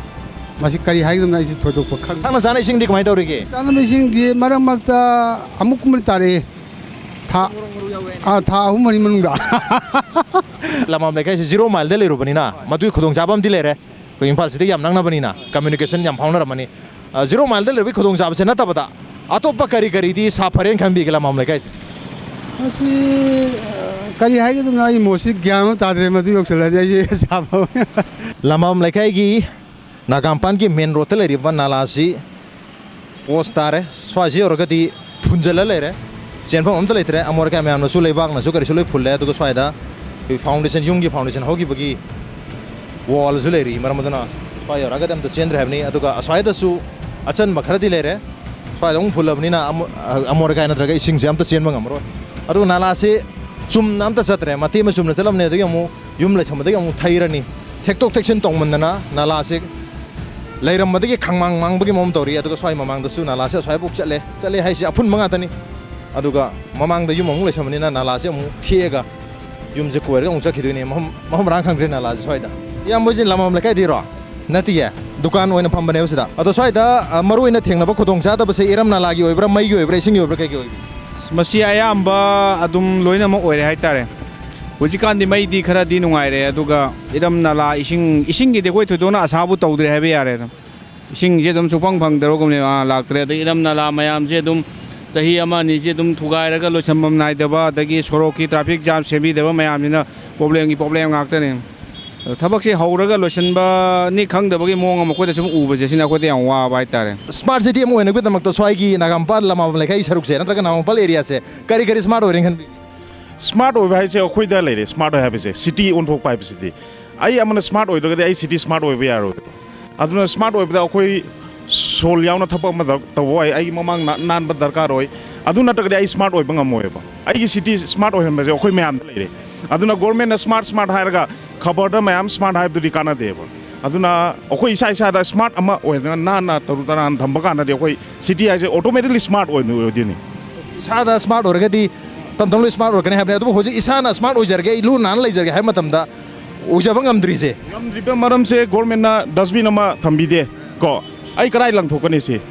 ꯃꯁꯤ ꯀꯔꯤ ꯍꯥꯏꯒꯗꯕꯅꯣ ꯑꯩꯁꯨ ꯊꯣꯏꯗꯣꯛꯄ ꯈꯪꯗꯦ꯫ ꯊꯛꯅ ꯆꯥꯅ ꯏꯁꯤꯡꯗꯤ ꯀꯃꯥꯏꯅ ꯇꯧꯔꯤꯒꯦ? ꯆꯥꯅꯕ ꯏꯁꯤꯡꯁꯤ ꯃꯔꯛ ꯃꯔꯛꯇ ꯑꯃꯨꯛ ꯀꯨꯝꯕꯗꯤ ꯇꯥꯔꯛꯑꯦ, ꯊꯥ, ꯑꯥ, ꯊꯥ ꯑꯍꯨꯝ ꯃꯔꯤ ꯃꯅꯨꯡꯗ꯫ ꯂꯃꯥꯕꯝ ꯂꯩꯀꯥꯏꯁꯤ ꯖꯤꯔꯣ ꯃꯥꯏꯜꯗ ꯂꯩꯔꯨꯕꯅꯤꯅ ꯃꯗꯨꯒꯤ ꯈꯨꯗꯣꯡꯆꯥꯕ ꯑꯃꯗꯤ ꯂꯩꯔꯦ꯫ ꯑꯩꯈꯣꯏ ꯏꯝꯐꯥꯜꯁꯤꯗꯒꯤ ꯌꯥꯝ ꯅꯛꯅꯕꯅꯤꯅ communication ꯌꯥꯝ ꯐꯥꯎꯅꯔꯝꯃꯅꯤ꯫ ꯑ, ꯖꯤꯔꯣ ꯃꯥꯏꯜꯗ ꯂꯩꯔꯛꯄꯒꯤ ꯈꯨꯗꯣꯡꯆꯥꯕꯁꯦ ꯅꯠꯇꯕꯗ ꯑꯇꯣꯞꯄ ꯀꯔꯤ ꯀꯔꯤꯗꯤ ꯁꯥꯐꯔꯦꯅ ꯈꯟꯕꯤꯒꯦ ꯂꯃꯥꯝ ꯂꯩꯀꯥꯏꯁꯦ? ꯃꯁꯤ, ꯑ, ꯀꯔꯤ ꯍꯥꯏꯒꯗꯕꯅꯣ? ꯑꯩ ꯃꯣꯠꯁꯤ ꯒ꯭ꯌꯥꯟ ꯑꯃ ꯇꯥꯗ꯭ꯔꯦ꯫ ꯃꯗꯨ ꯌꯧꯁꯤꯜꯂꯗꯤ ꯑꯩꯁꯦ ꯁꯥꯐꯕ꯫ ꯂꯃꯥꯝ ꯂꯩꯀꯥꯏꯒꯤ ꯅꯥꯒꯥꯃꯄꯥꯟꯒꯤ main roadꯇ ꯂꯩꯔꯤꯕ ꯅꯥꯂꯥꯁꯤ post ꯇꯥꯔꯦ꯫ ꯁ꯭ꯋꯥꯏꯁꯤ ꯌꯧꯔꯒꯗꯤ ꯐꯨꯟꯖꯜꯂ ꯂꯩꯔꯦ, ꯆꯦꯟꯐꯝ ꯑꯝꯇ ꯂꯩꯇ꯭ꯔꯦ꯫ ꯑꯃꯣꯠ ꯑꯀꯥꯏ ꯃꯌꯥꯝꯅꯁꯨ, ꯂꯩꯕꯥꯛꯅꯁꯨ ꯀꯔꯤꯁꯨ ꯂꯣꯏ ꯐꯨꯜꯂꯦ꯫ ꯑꯗꯨꯒ ꯁ꯭ꯋꯥꯏꯗ ꯑꯩꯈꯣꯏ foundation, ꯌꯨꯝꯒꯤ foundation ꯍꯧꯈꯤꯕꯒꯤ wallꯁꯨ ꯂꯩꯔꯤ꯫ ꯃꯔꯝ ꯑꯗꯨꯅ ꯁ꯭ꯋꯥꯏ ꯌꯧꯔꯛꯑꯒꯗꯤ ꯑꯝꯇ ꯆꯦꯟꯗ꯭ꯔꯦ ꯍꯥꯏꯕꯅꯤ꯫ ꯑꯗꯨꯒ ꯑꯁ꯭ꯋꯥꯏꯗꯁꯨ ꯑꯆꯟꯕ ꯈꯔꯗꯤ ꯂꯩꯔꯦ꯫ ꯁ꯭ꯋꯥꯏꯗ ꯑꯃꯨꯛ ꯐꯨꯜꯂꯕꯅꯤꯅ ꯑꯃꯣ-, ꯑꯃꯣꯠ ꯑꯀꯥꯏ ꯅꯠꯇ꯭ꯔꯒ ꯏꯁꯤꯡꯁꯦ ꯑꯝꯇ ꯆꯦꯟꯕ ꯉꯝꯃꯔꯣꯏ꯫ ꯑꯗꯨꯒ ꯅꯥꯂꯥꯁꯤ ꯆꯨꯝꯅ ꯑꯝꯇ ꯆꯠꯇ꯭ꯔꯦ꯫ ꯃꯇꯦꯛ ꯑꯃ ꯆꯨꯝꯅ ꯆꯠꯂꯝꯅꯦ, ꯑꯗꯒꯤ ꯑꯃꯨꯛ ꯌꯨꯝ ꯂꯩꯁꯟꯕꯗꯒꯤ ꯑꯃꯨꯛ ꯊꯩꯔꯅꯤ꯫ ꯊꯦꯛꯇꯣꯛ ꯊꯦꯛꯆꯤꯟ ꯇꯧꯃꯟꯗꯅ ꯅꯥꯂꯥꯁꯦ ꯂꯩꯔꯝꯕꯗꯒꯤ ꯈꯪꯃꯥꯡ ꯃꯥꯡꯕꯒꯤ ꯃꯑꯣꯡ ꯇꯧꯔꯤ꯫ ꯑꯗꯨꯒ ꯁ꯭ꯋꯥꯏ ꯃꯃꯥꯡꯗꯁꯨ ꯅꯥꯂꯥꯁꯦ ꯑꯁ꯭ꯋꯥꯏꯐꯥꯎ ꯆꯠꯂꯦ꯫ ꯆꯠꯂꯦ ꯍꯥꯏꯁꯦ ꯑꯐꯨꯟꯕ ꯉꯥꯛꯇꯅꯤ꯫ ꯑꯗꯨꯒ ꯃꯃꯥꯡꯗ ꯌꯨꯝ ꯑꯃꯨꯛ ꯂꯩꯁꯟꯕꯅꯤꯅ ꯅꯥꯂꯥꯁꯦ ꯑꯃꯨꯛ ꯊꯦꯛꯑꯒ ꯌꯨꯝꯁꯦ ꯀꯣꯏꯔꯒ ꯑꯃꯨꯛ ꯆꯠꯈꯤꯗꯣꯏꯅꯦ꯫ ꯃꯐꯝ, ꯃꯐꯝ ꯃꯔꯥꯡ ꯈꯪꯗ꯭ꯔꯦ ꯅꯥꯂꯥꯁꯦ ꯁ꯭ꯋꯥꯏꯗ꯫ ꯏꯌꯥꯝꯕ ꯍꯣꯏꯁꯦ ꯂꯃꯥꯝ ꯂꯩꯀꯥꯏꯗꯩꯔꯣ? ꯅꯠꯇꯤꯌꯦ, ꯗꯨꯀꯥꯟ ꯑꯣꯏꯅ ꯐꯝꯕꯅꯦꯕ ꯁꯤꯗ꯫ ꯑꯗꯣ ꯁ꯭ꯋꯥꯏꯗ, ꯑ, ꯃꯔꯨꯑꯣꯏꯅ ꯊꯦꯡꯅꯕ ꯈꯨꯗꯣꯡꯆꯥꯗꯕꯁꯦ ꯏꯔꯝ ꯅꯥꯂꯥꯒꯤ ꯑꯣꯏꯕ꯭ꯔꯥ, ꯃꯩꯒꯤ ꯑꯣꯏꯕ꯭ꯔꯥ, ꯏꯁꯤꯡꯒꯤ ꯑꯣꯏꯕ꯭ꯔꯥ, ꯀꯩꯒꯤ ꯑꯣꯏꯕꯤ? ꯃꯁꯤ ꯑꯌꯥꯝꯕ ꯑꯗꯨꯝ ꯂꯣꯏꯅꯃꯛ ꯑꯣꯏꯔꯦ ꯍꯥꯏꯇꯥꯔꯦ꯫ ꯍꯧꯖꯤꯛꯀꯥꯟꯗꯤ ꯃꯩꯗꯤ ꯈꯔꯗꯤ ꯅꯨꯡꯉꯥꯏꯔꯦ, ꯑꯗꯨꯒ ꯏꯔꯝ ꯅꯥꯂꯥ ꯏꯁꯤꯡ, ꯏꯁꯤꯡꯒꯤꯗꯤ ꯑꯩꯈꯣꯏ ꯊꯣꯏꯗꯣꯛꯅ ꯑꯁꯥꯕꯨ ꯇꯧꯗ꯭ꯔꯦ ꯍꯥꯏꯕ ꯌꯥꯔꯦ꯫ ꯑꯗꯨꯝ ꯏꯁꯤꯡꯁꯦ ꯑꯗꯨꯝ ꯁꯨꯡꯐꯪ ꯐꯪꯗ꯭ꯔꯕꯒꯨꯝꯅꯦꯕ, ꯑꯥ, ꯂꯥꯛꯇ꯭ꯔꯦ꯫ ꯑꯗꯩ ꯏꯔꯝ ꯅꯥꯂꯥ ꯃꯌꯥꯝꯁꯦ ꯑꯗꯨꯝ ꯆꯍꯤ ꯑꯃ ꯑꯅꯤꯁꯦ ꯑꯗꯨꯝ ꯊꯨꯒꯥꯏꯔꯒ ꯂꯣꯏꯁꯟꯐꯝ ꯅꯥꯏꯗꯕ, ꯑꯗꯒꯤ ꯁꯣꯔꯣꯛꯀꯤ traffic jam ꯁꯦꯝꯕꯤꯗꯕ ꯃꯌꯥꯝꯁꯤꯅ problemꯒꯤ problem ꯉꯥꯛꯇꯅꯦ꯫ ꯑꯗꯣ ꯊꯕꯛꯁꯦ ꯍꯧꯔꯒ ꯂꯣꯏꯁꯤꯟꯕꯅꯤ ꯈꯪꯗꯕꯒꯤ ꯃꯑꯣꯡ ꯑꯃ ꯑꯩꯈꯣꯏꯗ ꯁꯨꯝ ꯎꯕꯁꯦ, ꯁꯤꯅ ꯑꯩꯈꯣꯏꯗ ꯌꯥꯝ ꯋꯥꯕ ꯍꯥꯏꯇꯥꯔꯦ꯫ Smart city ꯑꯃ ꯑꯣꯏꯅꯕꯒꯤꯗꯃꯛꯇ ꯁ꯭ꯋꯥꯏꯒꯤ ꯅꯥꯒꯥꯃꯄꯥꯜ ꯂꯃꯥꯕꯝ ꯂꯩꯀꯥꯏꯒꯤ ꯁꯔꯨꯛꯁꯦ ꯅꯠꯇ꯭ꯔꯒ ꯅꯥꯒꯥꯃꯄꯥꯜ areaꯁꯦ ꯀꯔꯤ ꯀꯔꯤ smart ꯑꯣꯏꯔꯦꯅ ꯈꯟꯕꯤꯒꯦ? Smart ꯑꯣꯏꯕ ꯍꯥꯏꯁꯦ ꯑꯩꯈꯣꯏꯗ ꯂꯩꯔꯦ꯫ Smart ꯑꯣꯏ ꯍꯥꯏꯕꯁꯦ, city ꯑꯣꯟꯊꯣꯛꯄ ꯍꯥꯏꯕꯁꯤꯗꯤ, ꯑꯩ ꯑꯃꯅ smart ꯑꯣꯏꯗ꯭ꯔꯒꯗꯤ ꯑꯩ city smart ꯑꯣꯏꯕ ꯌꯥꯔꯣꯏ꯫ ꯑꯗꯨꯅ smart ꯑꯣꯏꯕꯗ ꯑꯩꯈꯣꯏ ꯁꯣꯜ ꯌꯥꯎꯅ ꯊꯕꯛ ꯑꯃ ꯇꯧ-, ꯇꯧꯕ ꯑꯣꯏ꯫ ꯑꯩꯒꯤ ꯃꯃꯥꯡ ꯅꯥ-, ꯅꯥꯟꯕ ꯗꯔꯀꯥꯔ ꯑꯣꯏ꯫ ꯑꯗꯨ ꯅꯠꯇ꯭ꯔꯒꯗꯤ ꯑꯩ smart ꯑꯣꯏꯕ ꯉꯝꯃꯣꯏꯕ꯫ ꯑꯩꯒꯤ city smart ꯑꯣꯏꯍꯟꯕꯁꯦ ꯑꯩꯈꯣꯏ ꯃꯌꯥꯝꯗ ꯂꯩꯔꯦ꯫ ꯑꯗꯨꯅ governmentꯅ smart, smart ꯍꯥꯏꯔꯒ ꯈꯕꯔꯗ ꯃꯌꯥꯝ smart ꯍꯥꯏꯕꯗꯨꯗꯤ ꯀꯥꯟꯅꯗꯦꯕ꯫ ꯑꯗꯨꯅ ꯑꯩꯈꯣꯏ ꯏꯁꯥ ꯏꯁꯥꯗ smart ꯑꯃ ꯑꯣꯏꯔꯒ ꯅꯥꯟꯅ ꯇꯔꯨ ꯇꯅꯥꯟ ꯊꯝꯕ ꯀꯥꯟꯗꯗꯤ ꯑꯩꯈꯣꯏ city ꯍꯥꯏꯁꯦ automatically smart ꯑꯣꯏꯅ ꯑꯣꯏꯗꯣꯏꯅꯤ꯫ ꯏꯁꯥꯗ smart ꯑꯣꯏꯔꯒꯗꯤ ꯇꯝ ꯇꯝ ꯂꯣꯏ smart ꯑꯣꯏꯔꯛꯀꯅꯤ ꯍꯥꯏꯕꯅꯤ꯫ ꯑꯗꯨꯕꯨ ꯍꯧꯖꯤꯛ ꯏꯁꯥꯅ smart ꯑꯣꯏꯖꯔꯒꯦ, ꯑꯩ ꯂꯨ ꯅꯥꯟꯅ ꯂꯩꯖꯔꯒꯦ ꯍꯥꯏꯕ ꯃꯇꯝꯗ ꯑꯣꯏꯖꯕ ꯉꯝꯗ꯭ꯔꯤꯁꯦ꯫ ꯉꯝꯗ꯭ꯔꯤꯕ ꯃꯔꯝꯁꯦ governmentꯅ dustbin ꯑꯃ ꯊꯝꯕꯤꯗꯦ ꯀꯣ꯫ ꯑꯩ ꯀꯗꯥꯏ ꯂꯪꯊꯣꯛꯀꯅꯤ ꯁꯤ?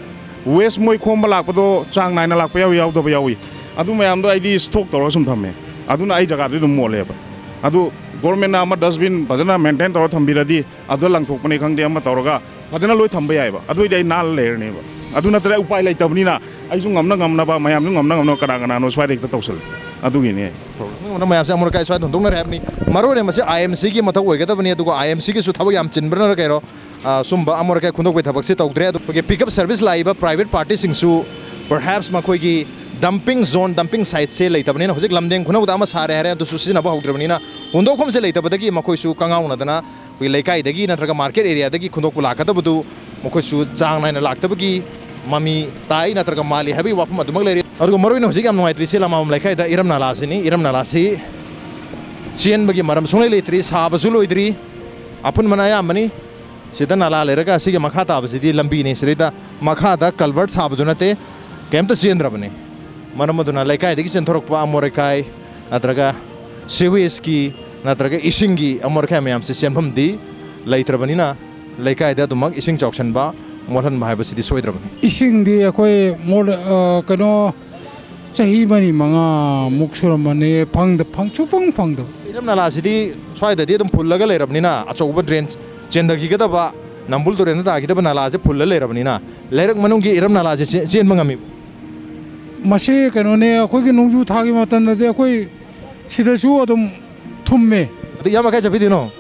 Waste ꯃꯣꯏ ꯈꯣꯝꯕ ꯂꯥꯛꯄꯗꯣ ꯆꯥꯡ ꯅꯥꯏꯅ ꯂꯥꯛꯄ ꯌꯥꯎꯏ, ꯌꯥꯎꯗꯕ ꯌꯥꯎꯏ꯫ ꯑꯗꯨ ꯃꯌꯥꯝꯗꯣ ꯑꯩꯗꯤ stock ꯇꯧꯔꯒ ꯁꯨꯝ ꯊꯝꯃꯦ꯫ ꯑꯗꯨꯅ ꯑꯩ ꯖꯒꯥꯗꯨ ꯑꯗꯨꯝ ꯃꯣꯠꯂꯦꯕ꯫ ꯑꯗꯨ ꯒꯣꯔꯃꯦꯟꯅ ꯑꯃ ꯗꯁꯕꯤꯟ ꯐꯖꯅ ꯃꯦꯟꯇꯦꯟ ꯇꯧꯔ ꯊꯝꯕꯤꯔꯗꯤ, ꯑꯗꯨꯗ ꯂꯪꯊꯣꯛꯄꯅꯤ ꯈꯪꯗꯦ, ꯑꯃ ꯇꯧꯔꯒ ꯐꯖꯅ ꯂꯣꯏ ꯊꯝꯕ ꯌꯥꯏꯕ꯫ ꯑꯗꯨ ꯑꯣꯏꯗꯤ ꯑꯩ ꯅꯥꯜꯂ ꯂꯩꯔꯅꯦꯕ꯫ ꯑꯗꯨ ꯅꯠꯇ꯭ꯔꯦ, ꯎꯄꯥꯏ ꯂꯩꯇꯕꯅꯤꯅ ꯑꯩꯁꯨ ꯉꯝꯅ ꯉꯝꯅꯕ, ꯃꯌꯥꯝꯁꯨ ꯉꯝꯅ ꯉꯝꯅꯕ ꯀꯅꯥ ꯀꯅꯥꯅꯣ ꯁ꯭ꯋꯥꯏꯗ ꯍꯦꯛꯇ ꯇꯧꯁꯜꯂꯤ꯫ ꯑꯗꯨꯒꯤꯅꯦ꯫ ꯃꯌꯥꯝꯁꯦ ꯑꯃꯣꯠ ꯑꯀꯥꯏ ꯁ꯭ꯋꯥꯏꯗ ꯍꯨꯟꯗꯣꯛꯅꯔꯦ ꯍꯥꯏꯕꯅꯤ꯫ ꯃꯔꯨ ꯑꯣꯏꯅ ꯃꯁꯤ ꯑꯥꯏ ꯑꯦꯝ ꯁꯤꯒꯤ ꯃꯊꯧ ꯑꯣꯏꯒꯗꯕꯅꯤ, ꯑꯗꯨꯒ ꯑꯥꯏ ꯑꯦꯝ ꯁꯤꯒꯤꯁꯨ ꯊꯕꯛ ꯌꯥꯝ ꯆꯤꯟꯕ꯭ꯔꯅ ꯀꯩꯅꯣ, ꯑ, ꯁꯨꯝꯕ ꯑꯃꯣꯠ ꯑꯀꯥꯏ ꯈꯨꯟꯗꯣꯛꯄꯒꯤ ꯊꯕꯛꯁꯤ ꯇꯧꯗ꯭ꯔꯦ꯫ ꯑꯗꯨ ꯑꯩꯈꯣꯏꯒꯤ ꯄꯤꯛ ꯑꯞ ꯁꯔꯚꯤꯁ ꯂꯥꯛꯏꯕ ꯄ꯭ꯔꯥꯏꯚꯦꯠ ꯄꯥꯔꯇꯤꯁꯤꯡꯁꯨ perhaps ꯃꯈꯣꯏꯒꯤ ꯗꯝꯄꯤꯡ ꯖꯣꯟ, ꯗꯝꯄꯤꯡ ꯁꯥꯏꯠꯁꯦ ꯂꯩꯇꯕꯅꯤꯅ, ꯍꯧꯖꯤꯛ ꯂꯝꯗꯦꯡ ꯈꯨꯅꯧꯗ ꯑꯃ ꯁꯥꯔꯦ ꯍꯥꯏꯔꯦ, ꯑꯗꯨꯁꯨ ꯁꯤꯖꯤꯟꯅꯕ ꯍꯧꯗ꯭ꯔꯕꯅꯤꯅ, ꯍꯨꯟꯗꯣꯛꯐꯝꯁꯦ ꯂꯩꯇꯕꯗꯒꯤ ꯃꯈꯣꯏꯁꯨ ꯀꯉꯥꯎꯅꯗꯅ ꯑꯩꯈꯣꯏ ꯂꯩꯀꯥꯏꯗꯒꯤ ꯅꯠꯇ꯭ꯔꯒ ꯃꯥꯔꯀꯦꯠ ꯑꯦꯔꯤꯌꯥꯗꯒꯤ ꯈꯨꯟꯗꯣꯛꯄ ꯂꯥꯛꯀꯗꯕꯗꯨ ꯃꯈꯣꯏꯁꯨ ꯆꯥꯡ ꯅꯥꯏꯅ ꯂꯥꯛꯇꯕꯒꯤ ꯃꯃꯤ ꯇꯥꯏ ꯅꯠꯇ꯭ꯔꯒ ꯃꯥꯜꯂꯤ ꯍꯥꯏꯕꯒꯤ ꯋꯥꯐꯝ ꯑꯗꯨꯃꯛ ꯂꯩꯔꯤ꯫ ꯑꯗꯨꯒ ꯃꯔꯨꯑꯣꯏꯅ ꯍꯧꯖꯤꯛ ꯌꯥꯝ ꯅꯨꯡꯉꯥꯏꯇ꯭ꯔꯤꯁꯤ ꯂꯃꯥꯕꯝ ꯂꯩꯀꯥꯏꯗ ꯏꯔꯝ ꯅꯥꯂꯥꯁꯤꯅꯤ꯫ ꯏꯔꯝ ꯅꯥꯂꯥꯁꯤ ꯆꯦꯟꯕꯒꯤ ꯃꯔꯝ ꯁꯨꯡꯂꯩ ꯂꯩꯇ꯭ꯔꯤ, ꯁꯥꯕꯁꯨ ꯂꯣꯏꯗ꯭ꯔꯤ, ꯑꯐꯨꯟꯕꯅ ꯑꯌꯥꯝꯕꯅꯤ꯫ ꯁꯤꯗ ꯅꯥꯂꯥ ꯂꯩꯔꯒ ꯑꯁꯤꯒꯤ ꯃꯈꯥ ꯇꯥꯕꯁꯤꯗꯤ ꯂꯝꯕꯤꯅꯤ꯫ ꯁꯤꯗꯩꯗ ꯃꯈꯥꯗ ꯀꯜꯚꯔꯠ ꯁꯥꯕꯁꯨ ꯅꯠꯇꯦ, ꯀꯩꯝꯇ ꯆꯦꯟꯗ꯭ꯔꯕꯅꯤ꯫ ꯃꯔꯝ ꯑꯗꯨꯅ ꯂꯩꯀꯥꯏꯗꯒꯤ ꯆꯦꯟꯊꯣꯔꯛꯄ ꯑꯃꯣꯠ ꯑꯀꯥꯏ ꯅꯠꯇ꯭ꯔꯒ ꯁꯤꯋꯦꯖꯀꯤ ꯅꯠꯇ꯭ꯔꯒ ꯏꯁꯤꯡꯒꯤ ꯑꯃꯣꯠ ꯑꯀꯥꯏ ꯃꯌꯥꯝꯁꯤ ꯆꯦꯟꯐꯝꯗꯤ ꯂꯩꯇ꯭ꯔꯕꯅꯤꯅ, ꯂꯩꯀꯥꯏꯗ ꯑꯗꯨꯃꯛ ꯏꯁꯤꯡ ꯆꯥꯎꯁꯤꯟꯕ, ꯃꯣꯠꯍꯟꯕ ꯍꯥꯏꯕꯁꯤꯗꯤ ꯁꯣꯏꯗ꯭ꯔꯕꯅꯤ꯫ ꯏꯁꯤꯡꯗꯤ ꯑꯩꯈꯣꯏ ꯃꯣꯠ-, ꯑ, ꯀꯩꯅꯣ, ꯆꯍꯤ ꯃꯔꯤ ꯃꯉꯥꯃꯨꯛ ꯁꯨꯔꯝꯃꯅꯤ, ꯐꯪꯗ-, ꯐꯪ-, ꯁꯨꯐꯪ ꯐꯪꯗꯕ꯫ ꯏꯔꯝ ꯅꯂꯥꯁꯤꯗꯤ ꯁ꯭ꯋꯥꯏꯗꯗꯤ ꯑꯗꯨꯝ ꯐꯨꯜꯂꯒ ꯂꯩꯔꯕꯅꯤꯅ, ꯑꯆꯧꯕ ꯗ꯭ꯔꯦꯟ ꯆꯦꯟꯊꯈꯤꯒꯗꯕ, ꯅꯝꯕꯨꯜ ꯇꯨꯔꯦꯜꯗ ꯇꯥꯈꯤꯗꯕ ꯅꯂꯥꯁꯦ ꯐꯨꯜꯂ ꯂꯩꯔꯕꯅꯤꯅ, ꯂꯩꯔꯛ ꯃꯅꯨꯡꯒꯤ ꯏꯔꯝ ꯅꯂꯥꯁꯦ ꯆꯦ-, ꯆꯦꯟꯕ ꯉꯝꯃꯤꯕ? ꯃꯁꯤ ꯀꯩꯅꯣꯅꯦ, ꯑꯩꯈꯣꯏꯒꯤ ꯅꯣꯡꯖꯨ ꯊꯥꯒꯤ ꯃꯇꯝꯗꯗꯤ ꯑꯩꯈꯣꯏ ꯁꯤꯗꯁꯨ ꯑꯗꯨꯝ ꯊꯨꯝꯃꯦ꯫ ꯑꯗꯨ ꯏꯌꯥꯝꯕ ꯀꯥꯏ ꯆꯠꯄꯤꯗꯣꯏꯅꯣ?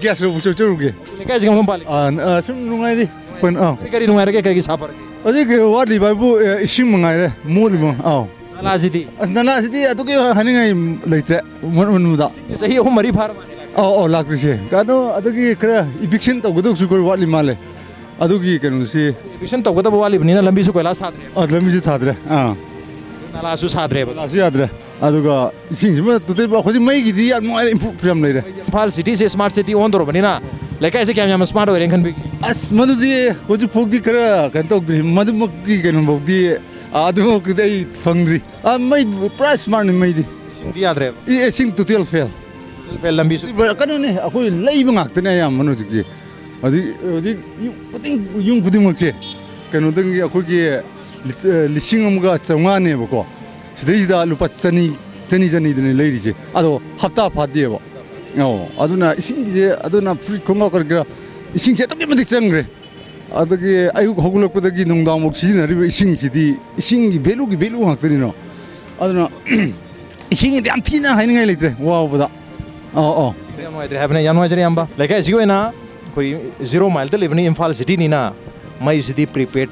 ꯒ꯭ꯌꯥꯁ ꯂꯧꯕ ꯆꯠꯆꯔꯨꯒꯦ꯫ ꯂꯩꯀꯥꯏꯁꯤ ꯀꯔꯝ ꯄꯥꯜꯂꯤ? ꯑꯥ, ꯑꯥ, ꯁꯨꯝ ꯅꯨꯡꯉꯥꯏꯔꯤ꯫ ꯑꯩꯈꯣꯏꯅ, ꯑꯥ꯫ ꯀꯔꯤ ꯀꯔꯤ ꯅꯨꯡꯉꯥꯏꯔꯒꯦ, ꯀꯩꯒꯤ ꯁꯥꯕ? ꯍꯧꯖꯤꯛ ꯋꯥꯠꯂꯤꯕ ꯍꯥꯏꯕꯨ, ꯑꯦ, ꯏꯁꯤꯡ ꯃꯉꯥꯏꯔꯦ, ꯃꯣꯠꯂꯤꯕ꯫ ꯑꯥꯎ꯫ ꯅꯂꯥꯁꯤꯗꯤ? ꯑꯁ, ꯅꯂꯥꯁꯤꯗꯤ ꯑꯗꯨꯒꯤ ꯍꯥꯏꯅꯤꯡꯉꯥꯏ ꯂꯩꯇ꯭ꯔꯦ, ꯃꯣꯠ ꯃꯟꯕꯗ꯫ ꯆꯍꯤ ꯑꯍꯨꯝ ꯃꯔꯤ ꯐꯥꯔ ꯃꯥꯜꯂꯦ꯫ ꯑꯧ, ꯑꯧ, ꯂꯥꯛꯇ꯭ꯔꯤꯁꯦ꯫ ꯀꯩꯅꯣ, ꯑꯗꯨꯒꯤ ꯈꯔ ꯏꯚꯤꯛꯁꯟ ꯇꯧꯒꯗꯧꯁꯨ ꯈꯔ ꯋꯥꯠꯂꯤ ꯃꯥꯜꯂꯦ꯫ ꯑꯗꯨꯒꯤ ꯀꯩꯅꯣꯁꯤ꯫ ꯏꯚꯤꯛꯁꯟ ꯇꯧꯒꯗꯕ ꯋꯥꯠꯂꯤꯕꯅꯤꯅ ꯂꯝꯕꯤꯁꯨ ꯀꯣꯏꯂꯥꯁ ꯊꯥꯗ꯭ꯔꯦ꯫ ꯑꯥ, ꯂꯝꯕꯤꯁꯨ ꯊꯥꯗ꯭ꯔꯦ꯫ ꯑꯥ꯫ ꯅꯂꯥꯁꯨ ꯁꯥꯗ꯭ꯔꯦꯕ꯫ ꯅꯂꯥꯁꯨ ꯌꯥꯗ꯭ꯔꯦ꯫ ꯑꯗꯨꯒ ꯏꯁꯤꯡꯁꯤꯃ ꯇꯣꯇꯤ, ꯍꯧꯖꯤꯛ ꯃꯩꯒꯤꯗꯤ ꯌꯥꯝ ꯅꯨꯡꯉꯥꯏꯔꯦ, ꯏꯝꯄ꯭ꯔꯨꯚ ꯌꯥꯝ ꯂꯩꯔꯦ꯫ ꯏꯝꯐꯥꯜ ꯁꯤꯇꯤꯁꯦ ꯁ꯭ꯃꯥꯔꯠ ꯁꯤꯇꯤ ꯑꯣꯟꯗꯧꯔꯕꯅꯤꯅ ꯂꯩꯀꯥꯏꯁꯦ ꯀꯌꯥꯝ ꯌꯥꯝꯅ ꯁ꯭ꯃꯥꯔꯠ ꯑꯣꯏꯔꯦꯅ ꯈꯟꯕꯤꯒꯦ? ꯑꯁ, ꯃꯗꯨꯗꯤ ꯍꯧꯖꯤꯛꯐꯥꯎꯗꯤ ꯈꯔ ꯀꯩꯅꯣ ꯇꯧꯗ꯭ꯔꯤ, ꯃꯗꯨꯃꯛꯀꯤ ꯀꯩꯅꯣꯐꯥꯎꯗꯤ, ꯑꯥ, ꯑꯗꯨꯃꯛꯇꯨꯗꯤ ꯑꯩ ꯐꯪꯗ꯭ꯔꯤ꯫ ꯑꯥ, ꯃꯩ ꯄꯨꯔꯥ ꯁ꯭ꯃꯥꯔꯠꯅꯤ ꯃꯩꯗꯤ꯫ ꯏꯁꯤꯡꯗꯤ ꯌꯥꯗ꯭ꯔꯦꯕ? ꯏ-, ꯏꯁꯤꯡ ꯇꯣꯇꯦꯜ ꯐꯦꯜ꯫ ꯐꯦꯜ ꯂꯝꯕꯤꯁꯨ? ꯀꯩꯅꯣꯅꯦ, ꯑꯩꯈꯣꯏ ꯂꯩꯕ ꯉꯥꯛꯇꯅꯦ ꯑꯌꯥꯝꯕꯅ ꯍꯧꯖꯤꯛꯁꯦ꯫ ꯍꯧꯖꯤꯛ, ꯍꯧꯖꯤꯛ ꯌꯨꯝ ꯈꯨꯗꯤꯡ, ꯌꯨꯝ ꯈꯨꯗꯤꯡꯃꯛꯁꯦ ꯀꯩꯅꯣꯗꯒꯤ ꯑꯩꯈꯣꯏꯒꯤ ꯂꯤꯁꯤꯡ ꯑꯃꯒ ꯆꯥꯝꯃꯉꯥꯅꯦꯕꯀꯣ꯫ ꯁꯤꯗꯩꯁꯤꯗ ꯂꯨꯄꯥ ꯆꯅꯤ, ꯆꯅꯤ, ꯆꯅꯤꯗꯅꯦ ꯂꯩꯔꯤꯁꯦ꯫ ꯑꯗꯣ ꯍꯞꯇꯥ ꯐꯥꯗꯦꯕ꯫ ꯑꯧ, ꯑꯗꯨꯅ ꯏꯁꯤꯡꯒꯤꯁꯦ, ꯑꯗꯨꯅ ꯐꯨꯔꯤꯠ ꯈꯣꯡꯒ꯭ꯔꯥꯎ ꯀꯔꯤ ꯀꯔꯥ, ꯏꯁꯤꯡꯁꯦ ꯑꯗꯨꯛꯀꯤ ꯃꯇꯤꯛ ꯆꯪꯈ꯭ꯔꯦ꯫ ꯑꯗꯒꯤ ꯑꯌꯨꯛ ꯍꯧꯒꯠꯂꯛꯄꯗꯒꯤ ꯅꯨꯡꯗꯥꯡꯐꯥꯎ ꯁꯤꯖꯤꯟꯅꯔꯤꯕ ꯏꯁꯤꯡꯁꯤꯗꯤ, ꯏꯁꯤꯡꯒꯤ value ꯒꯤ value ꯉꯥꯛꯇꯅꯤꯅꯣ꯫ ꯑꯗꯨꯅ ꯏꯁꯤꯡꯒꯤꯗꯤ ꯌꯥꯝ ꯊꯤꯅ ꯍꯥꯏꯅꯤꯡꯉꯥꯏ ꯂꯩꯇ꯭ꯔꯦ, ꯋꯥꯕꯗ꯫ ꯑꯧ, ꯑꯧ꯫ ꯌꯥꯝ ꯅꯨꯡꯉꯥꯏꯇ꯭ꯔꯦ ꯍꯥꯏꯕꯅꯦ, ꯌꯥꯝ ꯅꯨꯡꯉꯥꯏꯖꯔꯦ ꯏꯌꯥꯝꯕ꯫ ꯂꯩꯀꯥꯏꯁꯤꯒꯤ ꯑꯣꯏꯅ ꯑꯩꯈꯣꯏ zero mile ꯗ ꯂꯩꯕꯅꯤ, ꯏꯝꯐꯥꯜ city ꯅꯤꯅ꯫ ꯃꯩꯁꯤꯗꯤ prepaid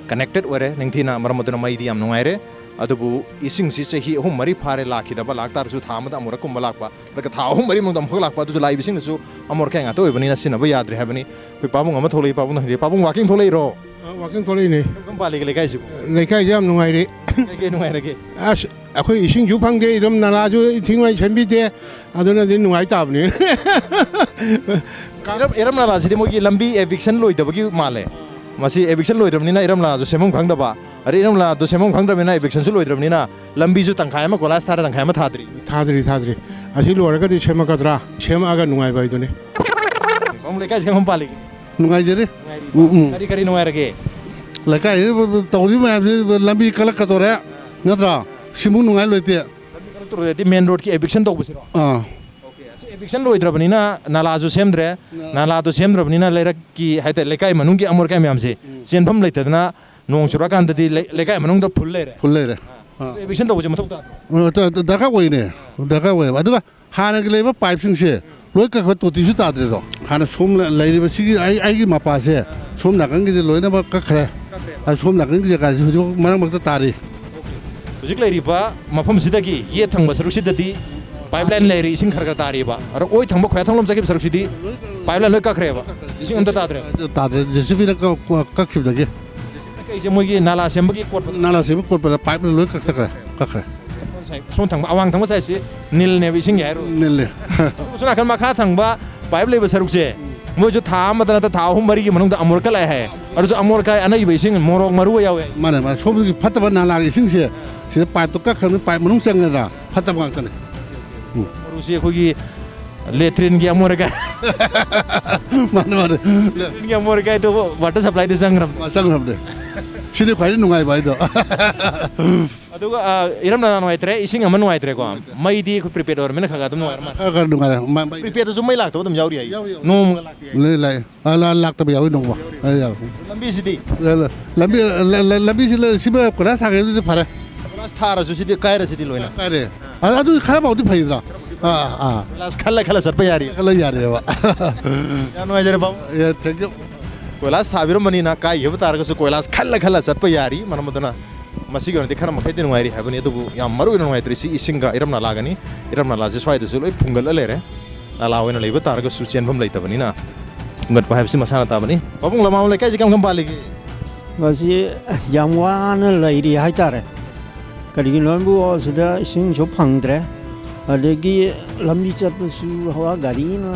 connected ꯑꯣꯏꯔꯦ ꯅꯤꯡꯊꯤꯅ, ꯃꯔꯝ ꯑꯗꯨꯅ ꯃꯩꯗꯤ ꯌꯥꯝ ꯅꯨꯡꯉꯥꯏꯔꯦ꯫ ꯑꯗꯨꯕꯨ ꯏꯁꯤꯡꯁꯤ ꯆꯍꯤ ꯑꯍꯨꯝ ꯃꯔꯤ ꯐꯥꯔꯦ ꯂꯥꯛꯈꯤꯗꯕ, ꯂꯥꯛꯇꯥꯔꯁꯨ ꯊꯥ ꯑꯃꯗ ꯑꯃꯨꯔꯛꯀꯨꯝꯕ ꯂꯥꯛꯄ, ꯅꯠꯇ꯭ꯔꯒ ꯊꯥ ꯑꯍꯨꯝ ꯃꯔꯤ ꯃꯅꯨꯡꯗ ꯑꯃꯨꯛꯈꯛ ꯂꯥꯛꯄ, ꯑꯗꯨꯁꯨ ꯂꯥꯛꯏꯕ ꯏꯁꯤꯡꯗꯨꯁꯨ ꯑꯃꯣꯠ ꯑꯀꯥꯏ ꯉꯥꯛꯇ ꯑꯣꯏꯕꯅꯤꯅ ꯁꯤꯖꯤꯟꯅꯕ ꯌꯥꯗ꯭ꯔꯦ ꯍꯥꯏꯕꯅꯤ꯫ ꯑꯩꯈꯣꯏ ꯄꯥꯕꯨꯡ ꯑꯃ ꯊꯣꯛꯂꯛꯏ, ꯄꯥꯕꯨꯡꯗ ꯍꯪꯖꯩ꯫ ꯄꯥꯕꯨꯡ, walking ꯊꯣꯛꯂꯛꯏꯔꯣ? ꯑ, walking ꯊꯣꯛꯂꯛꯏꯅꯦ꯫ ꯀꯔꯝ ꯄꯥꯜꯂꯤꯒꯦ ꯂꯩꯀꯥꯏꯁꯤꯕꯨ? ꯂꯩꯀꯥꯏꯁꯦ ꯌꯥꯝ ꯅꯨꯡꯉꯥꯏꯔꯦ꯫ ꯀꯩꯀꯩ ꯅꯨꯡꯉꯥꯏꯔꯒꯦ? ꯑꯁ, ꯑꯩꯈꯣꯏ ꯏꯁꯤꯡꯁꯨ ꯐꯪꯗꯦ, ꯏꯔꯝ ꯅꯂꯥꯁꯨ ꯏꯊꯤꯡ ꯋꯥꯏ ꯁꯦꯝꯕꯤꯗꯦ, ꯑꯗꯨꯅꯗꯤ ꯅꯨꯡꯉꯥꯏ ꯇꯥꯕꯅꯤ꯫ ꯏꯔꯝ, ꯏꯔꯝ ꯅꯂꯥꯁꯤꯗꯤ ꯃꯣꯏꯒꯤ ꯂꯝꯕꯤ eviction ꯂꯣꯏꯗꯕꯒꯤ ꯃꯥꯜꯂꯦ꯫ ꯃꯁꯤ eviction ꯂꯣꯏꯗ꯭ꯔꯕꯅꯤꯅ ꯏꯔꯝ ꯅꯂꯥꯁꯨ ꯁꯦꯝꯐꯝ ꯈꯪꯗꯕ, ꯑꯗꯩ ꯏꯔꯝ ꯅꯂꯥꯗꯨ ꯁꯦꯝꯐꯝ ꯈꯪꯗ꯭ꯔꯕꯅꯤꯅ eviction ꯁꯨ ꯂꯣꯏꯗ꯭ꯔꯕꯅꯤꯅ ꯂꯝꯕꯤꯁꯨ ꯇꯪꯈꯥꯏ ꯑꯃ ꯀꯣꯏꯂꯥꯁ ꯊꯥꯔ ꯇꯪꯈꯥꯏ ꯑꯃ ꯊꯥꯗ꯭ꯔꯤ꯫ ꯊꯥꯗ꯭ꯔꯤ, ꯊꯥꯗ꯭ꯔꯤ꯫ ꯑꯁꯤ ꯂꯣꯏꯔꯒꯗꯤ ꯁꯦꯝꯃꯛꯀꯗ꯭ꯔꯥ? ꯁꯦꯝꯃꯛꯑꯒ ꯅꯨꯡꯉꯥꯏꯕ ꯍꯥꯏꯗꯨꯅꯤ꯫ ꯄꯥꯕꯨꯡ, ꯂꯩꯀꯥꯏꯁꯤ ꯀꯔꯝ ꯄꯥꯜꯂꯤꯒꯦ? ꯅꯨꯡꯉꯥꯏꯖꯔꯤ꯫ ꯅꯨꯡꯉꯥꯏꯔꯤꯕꯣ? ꯎꯝ, ꯎꯝ꯫ ꯀꯔꯤ ꯀꯔꯤ ꯅꯨꯡꯉꯥꯏꯔꯒꯦ? ꯂꯩꯀꯥꯏꯁꯤꯗ ꯇꯧꯔꯤꯕ ꯃꯌꯥꯝꯁꯤ ꯂꯝꯕꯤ ꯀꯜꯂꯛꯀꯗꯧꯔꯦ, ꯅꯠꯇ꯭ꯔꯥ? ꯁꯤꯃꯨꯛ ꯅꯨꯡꯉꯥꯏ ꯂꯣꯏꯇꯦ꯫ ꯂꯝꯕꯤ ꯀꯜꯂꯛꯇꯧꯔꯦꯗꯤ main road ꯀꯤ eviction ꯇꯧꯕꯁꯤꯔꯣ? ꯑꯥ꯫ Okay, ꯑꯁꯤ eviction ꯂꯣꯏꯗ꯭ꯔꯕꯅꯤꯅ ꯅꯂꯥꯁꯨ ꯁꯦꯝꯗ꯭ꯔꯦ꯫ ꯅ- ꯅꯂꯥꯗꯣ ꯁꯦꯝꯗ꯭ꯔꯕꯅꯤꯅ ꯂꯩꯔꯛꯀꯤ ꯍꯥꯏꯇꯥꯔꯦ, ꯂꯩꯀꯥꯏ ꯃꯅꯨꯡꯒꯤ ꯑꯃꯣꯠ ꯑꯀꯥꯏ ꯃꯌꯥꯝꯁꯦ ꯎꯝ꯫ ꯆꯦꯟꯐꯝ ꯂꯩꯇꯗꯅ ꯅꯣꯡ ꯆꯨꯔꯛꯑꯀꯥꯟꯗꯗꯤ ꯂꯩ-, ꯂꯩꯀꯥꯏ ꯃꯅꯨꯡꯗ ꯐꯨꯜ ꯂꯩꯔꯦ꯫ ꯐꯨꯜ ꯂꯩꯔꯦ꯫ ꯑꯥ꯫ ꯑꯥ꯫ Eviction ꯇꯧꯕꯁꯦ ꯃꯊꯧ ꯇꯥꯗ꯭ꯔꯣ? ꯑ, ꯗ-, ꯗ-, ꯗꯔꯀꯥꯔ ꯑꯣꯏꯅꯦ꯫ ꯗꯔꯀꯥꯔ ꯑꯣꯏꯌꯦꯕ꯫ ꯑꯗꯨꯒ ꯍꯥꯟꯅꯒꯤ ꯂꯩꯕ ꯄꯥꯏꯞꯁꯤꯡꯁꯦ ꯂꯣꯏ ꯀꯛꯈ꯭ꯔꯦ, ꯇꯣꯇꯤꯁꯨ ꯇꯥꯗ꯭ꯔꯦꯗꯣ꯫ ꯍꯥꯟꯅ ꯁꯣꯝ ꯂ-, ꯂꯩꯔꯤꯕ ꯁꯤꯒꯤ ꯑꯩ, ꯑꯩꯒꯤ ꯃꯄꯥꯁꯦ ꯁꯣꯝ ꯅꯥꯀꯟꯒꯤꯗꯤ ꯂꯣꯏꯅꯃꯛ ꯀꯛꯈ꯭ꯔꯦ꯫ ꯑꯗꯨ ꯁꯣꯝ ꯅꯥꯀꯟꯒꯤ ꯖꯒꯥꯁꯤ ꯍꯧꯖꯤꯛ ꯃꯔꯛ ꯃꯔꯛꯇ ꯇꯥꯔꯤ꯫ ꯍꯧꯖꯤꯛ ꯂꯩꯔꯤꯕ ꯃꯐꯝꯁꯤꯗꯒꯤ ꯌꯦꯠ ꯊꯪꯕ ꯁꯔꯨꯛꯁꯤꯗꯗꯤ pipeline ꯂꯩꯔꯤ, ꯏꯁꯤꯡ ꯈꯔ ꯈꯔ ꯇꯥꯔꯤꯕ꯫ ꯑꯗꯣ ꯑꯣꯏ ꯊꯪꯕ ꯈ꯭ꯋꯥꯏ ꯊꯪꯂꯣꯝ ꯆꯠꯈꯤꯕ ꯁꯔꯨꯛꯁꯤꯗꯤ pipeline ꯂꯣꯏ ꯀꯛꯈ꯭ꯔꯦꯕ, ꯏꯁꯤꯡ ꯑꯝꯇ ꯇꯥꯗ꯭ꯔꯦ꯫ ꯇꯥꯗ꯭ꯔꯦ, JCB ꯅ ꯀꯛ-, ꯀꯛ-, ꯀꯛꯈꯤꯕꯗꯒꯤ꯫ JCB ꯅ ꯀꯛꯏꯁꯦ ꯃꯣꯏꯒꯤ ꯅꯥꯂꯥ ꯁꯦꯝꯕꯒꯤ ꯀꯣꯠꯄꯗ? ꯅꯥꯂꯥ ꯁꯦꯝꯕ ꯀꯣꯠꯄꯗ pipe ꯂꯣꯏ ꯀꯛꯊꯈ꯭ꯔꯦ, ꯀꯛꯈ꯭ꯔꯦ꯫ ꯁꯣꯝ ꯁꯥꯏ-, ꯁꯣꯝ ꯊꯪꯕ, ꯑꯋꯥꯡ ꯊꯪꯕ side ꯁꯤ ꯅꯤꯜꯅꯦꯕ ꯏꯁꯤꯡꯒꯤ ꯍꯥꯏꯔꯣ? ꯅꯤꯜꯂꯦ꯫ ꯑꯁꯣꯝ ꯅꯥꯀꯟ ꯃꯈꯥ ꯊꯪꯕ pipe ꯂꯩꯕ ꯁꯔꯨꯛꯁꯦ, ꯃꯣꯏꯁꯨ ꯊꯥ ꯑꯃꯗ ꯅꯠꯇ꯭ꯔ ꯊꯥ ꯑꯍꯨꯝ ꯃꯔꯤꯒꯤ ꯃꯅꯨꯡꯗ ꯑꯃꯣꯠ ꯑꯀꯥꯏ ꯂꯥꯛꯑꯦ ꯍꯥꯏ꯫ ꯑꯗꯨꯁꯨ ꯑꯃꯣꯠ ꯑꯀꯥꯏ ꯑꯅꯩꯕ ꯏꯁꯤꯡ, ꯃꯣꯔꯣꯛ ꯃꯔꯨ ꯌꯥꯎꯋꯦ ꯍꯥꯏ꯫ ꯃꯥꯅꯦ, ꯃꯥꯅꯦ꯫ ꯁꯣꯝꯗꯒꯤ ꯐꯠꯇꯕ ꯅꯥꯂꯥꯒꯤ ꯏꯁꯤꯡꯁꯦ ꯁꯤꯗ pipe ꯇꯣ ꯀꯛꯈ꯭ꯔꯕꯅꯤꯅ pipe ꯃꯅꯨꯡ ꯆꯪꯉꯦꯗ, ꯐꯠꯇꯕ ꯉꯥꯛꯇꯅꯦ꯫ ꯎꯝ꯫ ꯃꯔꯨꯁꯤ ꯑꯩꯈꯣꯏꯒꯤ latrine ꯒꯤ ꯑꯃꯣꯠ ꯑꯀꯥꯏ꯫ ꯃꯥꯅꯦ, ꯃꯥꯅꯦ꯫ Latrine ꯒꯤ ꯑꯃꯣꯠ ꯑꯀꯥꯏꯗꯣ water supply ꯗ ꯆꯪꯈ꯭ꯔꯕꯅꯦ꯫ ꯃꯥ ꯆꯪꯈ꯭ꯔꯕꯅꯦ꯫ ꯁꯤꯅꯤ ꯈ꯭ꯋꯥꯏꯗꯒꯤ ꯅꯨꯡꯉꯥꯏꯕ ꯍꯥꯏꯗꯣ꯫ ꯑꯗꯨꯒ, ꯑ, ꯏꯔꯝ ꯅꯂꯥ ꯅꯨꯡꯉꯥꯏꯇ꯭ꯔꯦ, ꯏꯁꯤꯡ ꯑꯃ ꯅꯨꯡꯉꯥꯏꯇ꯭ꯔꯦꯀꯣ꯫ ꯃꯩꯗꯤ ꯑꯩꯈꯣꯏ prepaid ꯑꯣꯏꯔꯕꯅꯤꯅ ꯈꯔ ꯈꯔ ꯑꯗꯨꯝ ꯅꯨꯡꯉꯥꯏꯔ ꯃꯥꯜꯂꯦ꯫ ꯈꯔ ꯈꯔ ꯅꯨꯡꯉꯥꯏꯔꯦ꯫ ꯃ-, ꯃꯩ prepaid ꯁꯨ ꯃꯩ ꯂꯥꯛꯇꯕ ꯑꯗꯨꯝ ꯌꯥꯎꯔꯤ ꯍꯥꯏꯌꯦ꯫ ꯌꯥꯎꯔꯤ, ꯌꯥꯎꯔꯤ꯫ ꯅꯣꯡꯃꯒ ꯂꯥꯛꯇꯦ ꯍꯥꯏꯌꯦ꯫ ꯂꯩ, ꯂꯩ꯫ ꯑ, ꯂꯥ-, ꯂꯥꯛꯇꯕ ꯌꯥꯎꯋꯤ ꯅꯣꯡꯃ꯫ ꯌꯥꯎꯔꯤ, ꯌꯥꯎꯔꯤ꯫ ꯂꯝꯕꯤꯁꯤꯗꯤ? ꯂ-, ꯂ-, ꯂꯝꯕꯤ, ꯂ-, ꯂ-, ꯂꯝꯕꯤꯁꯤ ꯂ-, ꯁꯤꯃ ꯀꯣꯏꯂꯥꯁ ꯊꯥꯈꯤꯕꯗꯨꯗꯤ ꯐꯔꯦ꯫ ꯀꯣꯏꯂꯥꯁ ꯊꯥꯔꯁꯨ ꯁꯤꯗꯤ ꯀꯥꯏꯔꯦ, ꯁꯤꯗꯤ ꯂꯣꯏꯅ꯫ ꯀꯥꯏꯔꯦ꯫ ꯑ, ꯑꯗꯨ ꯈꯔ ꯐꯥꯎꯗꯤ ꯐꯩꯗꯅ꯫ ꯑꯥ, ꯑꯥ꯫ ꯀꯣꯏꯂꯥꯁ ꯈꯜꯂ ꯈꯜꯂ ꯆꯠꯄ ꯌꯥꯔꯤ꯫ ꯈꯜꯂ ꯌꯥꯔꯦꯕ꯫ ꯌꯥꯝ ꯅꯨꯡꯉꯥꯏꯖꯔꯦ, ꯄꯥꯕꯨꯡ꯫ Yeah, thank you꯫ ꯀꯣꯏꯂꯥꯁ ꯊꯥꯕꯤꯔꯝꯕꯅꯤꯅ ꯀꯥꯏꯈꯤꯕ ꯇꯥꯔꯒꯁꯨ ꯀꯣꯏꯂꯥꯁ ꯈꯜꯂ ꯈꯜꯂ ꯆꯠꯄ ꯌꯥꯔꯤ꯫ ꯃꯔꯝ ꯑꯗꯨꯅ ꯃꯁꯤꯒꯤ ꯑꯣꯏꯅꯗꯤ ꯈꯔ ꯃꯈꯩꯗꯤ ꯅꯨꯡꯉꯥꯏꯔꯤ ꯍꯥꯏꯕꯅꯤ, ꯑꯗꯨꯕꯨ ꯌꯥꯝ ꯃꯔꯨ ꯑꯣꯏꯅ ꯅꯨꯡꯉꯥꯏꯇ꯭ꯔꯤꯁꯤ ꯏꯁꯤꯡꯒ ꯏꯔꯝ ꯅꯂꯥꯒꯅꯤ꯫ ꯏꯔꯝ ꯅꯂꯥꯁꯦ ꯁ꯭ꯋꯥꯏꯗꯁꯨ ꯂꯣꯏ ꯐꯨꯡꯒꯠꯂ ꯂꯩꯔꯦ꯫ ꯅꯂꯥ ꯑꯣꯏꯅ ꯂꯩꯕ ꯇꯥꯔꯒꯁꯨ ꯆꯦꯟꯐꯝ ꯂꯩꯇꯕꯅꯤꯅ ꯐꯨꯡꯒꯠꯄ ꯍꯥꯏꯕꯁꯤ ꯃꯁꯥꯅ ꯇꯥꯕꯅꯤ꯫ ꯄꯥꯕꯨꯡ, ꯂꯃꯥꯡ ꯂꯩꯀꯥꯏꯁꯤ ꯀꯔꯝ ꯀꯔꯝ ꯄꯥꯜꯂꯤꯒꯦ? ꯃꯁꯤ ꯌꯥꯝ ꯋꯥꯅ ꯂꯩꯔꯤ ꯍꯥꯏꯇꯥꯔꯦ꯫ ꯀꯔꯤꯒꯤꯅꯣ ꯍꯥꯏꯕꯨ ꯁꯤꯗ ꯏꯁꯤꯡꯁꯨ ꯐꯪꯗ꯭ꯔꯦ, ꯑꯗꯒꯤ ꯂꯝꯕꯤ ꯆꯠꯄꯁꯨ ꯍꯋꯥ ꯒꯥꯔꯤꯅ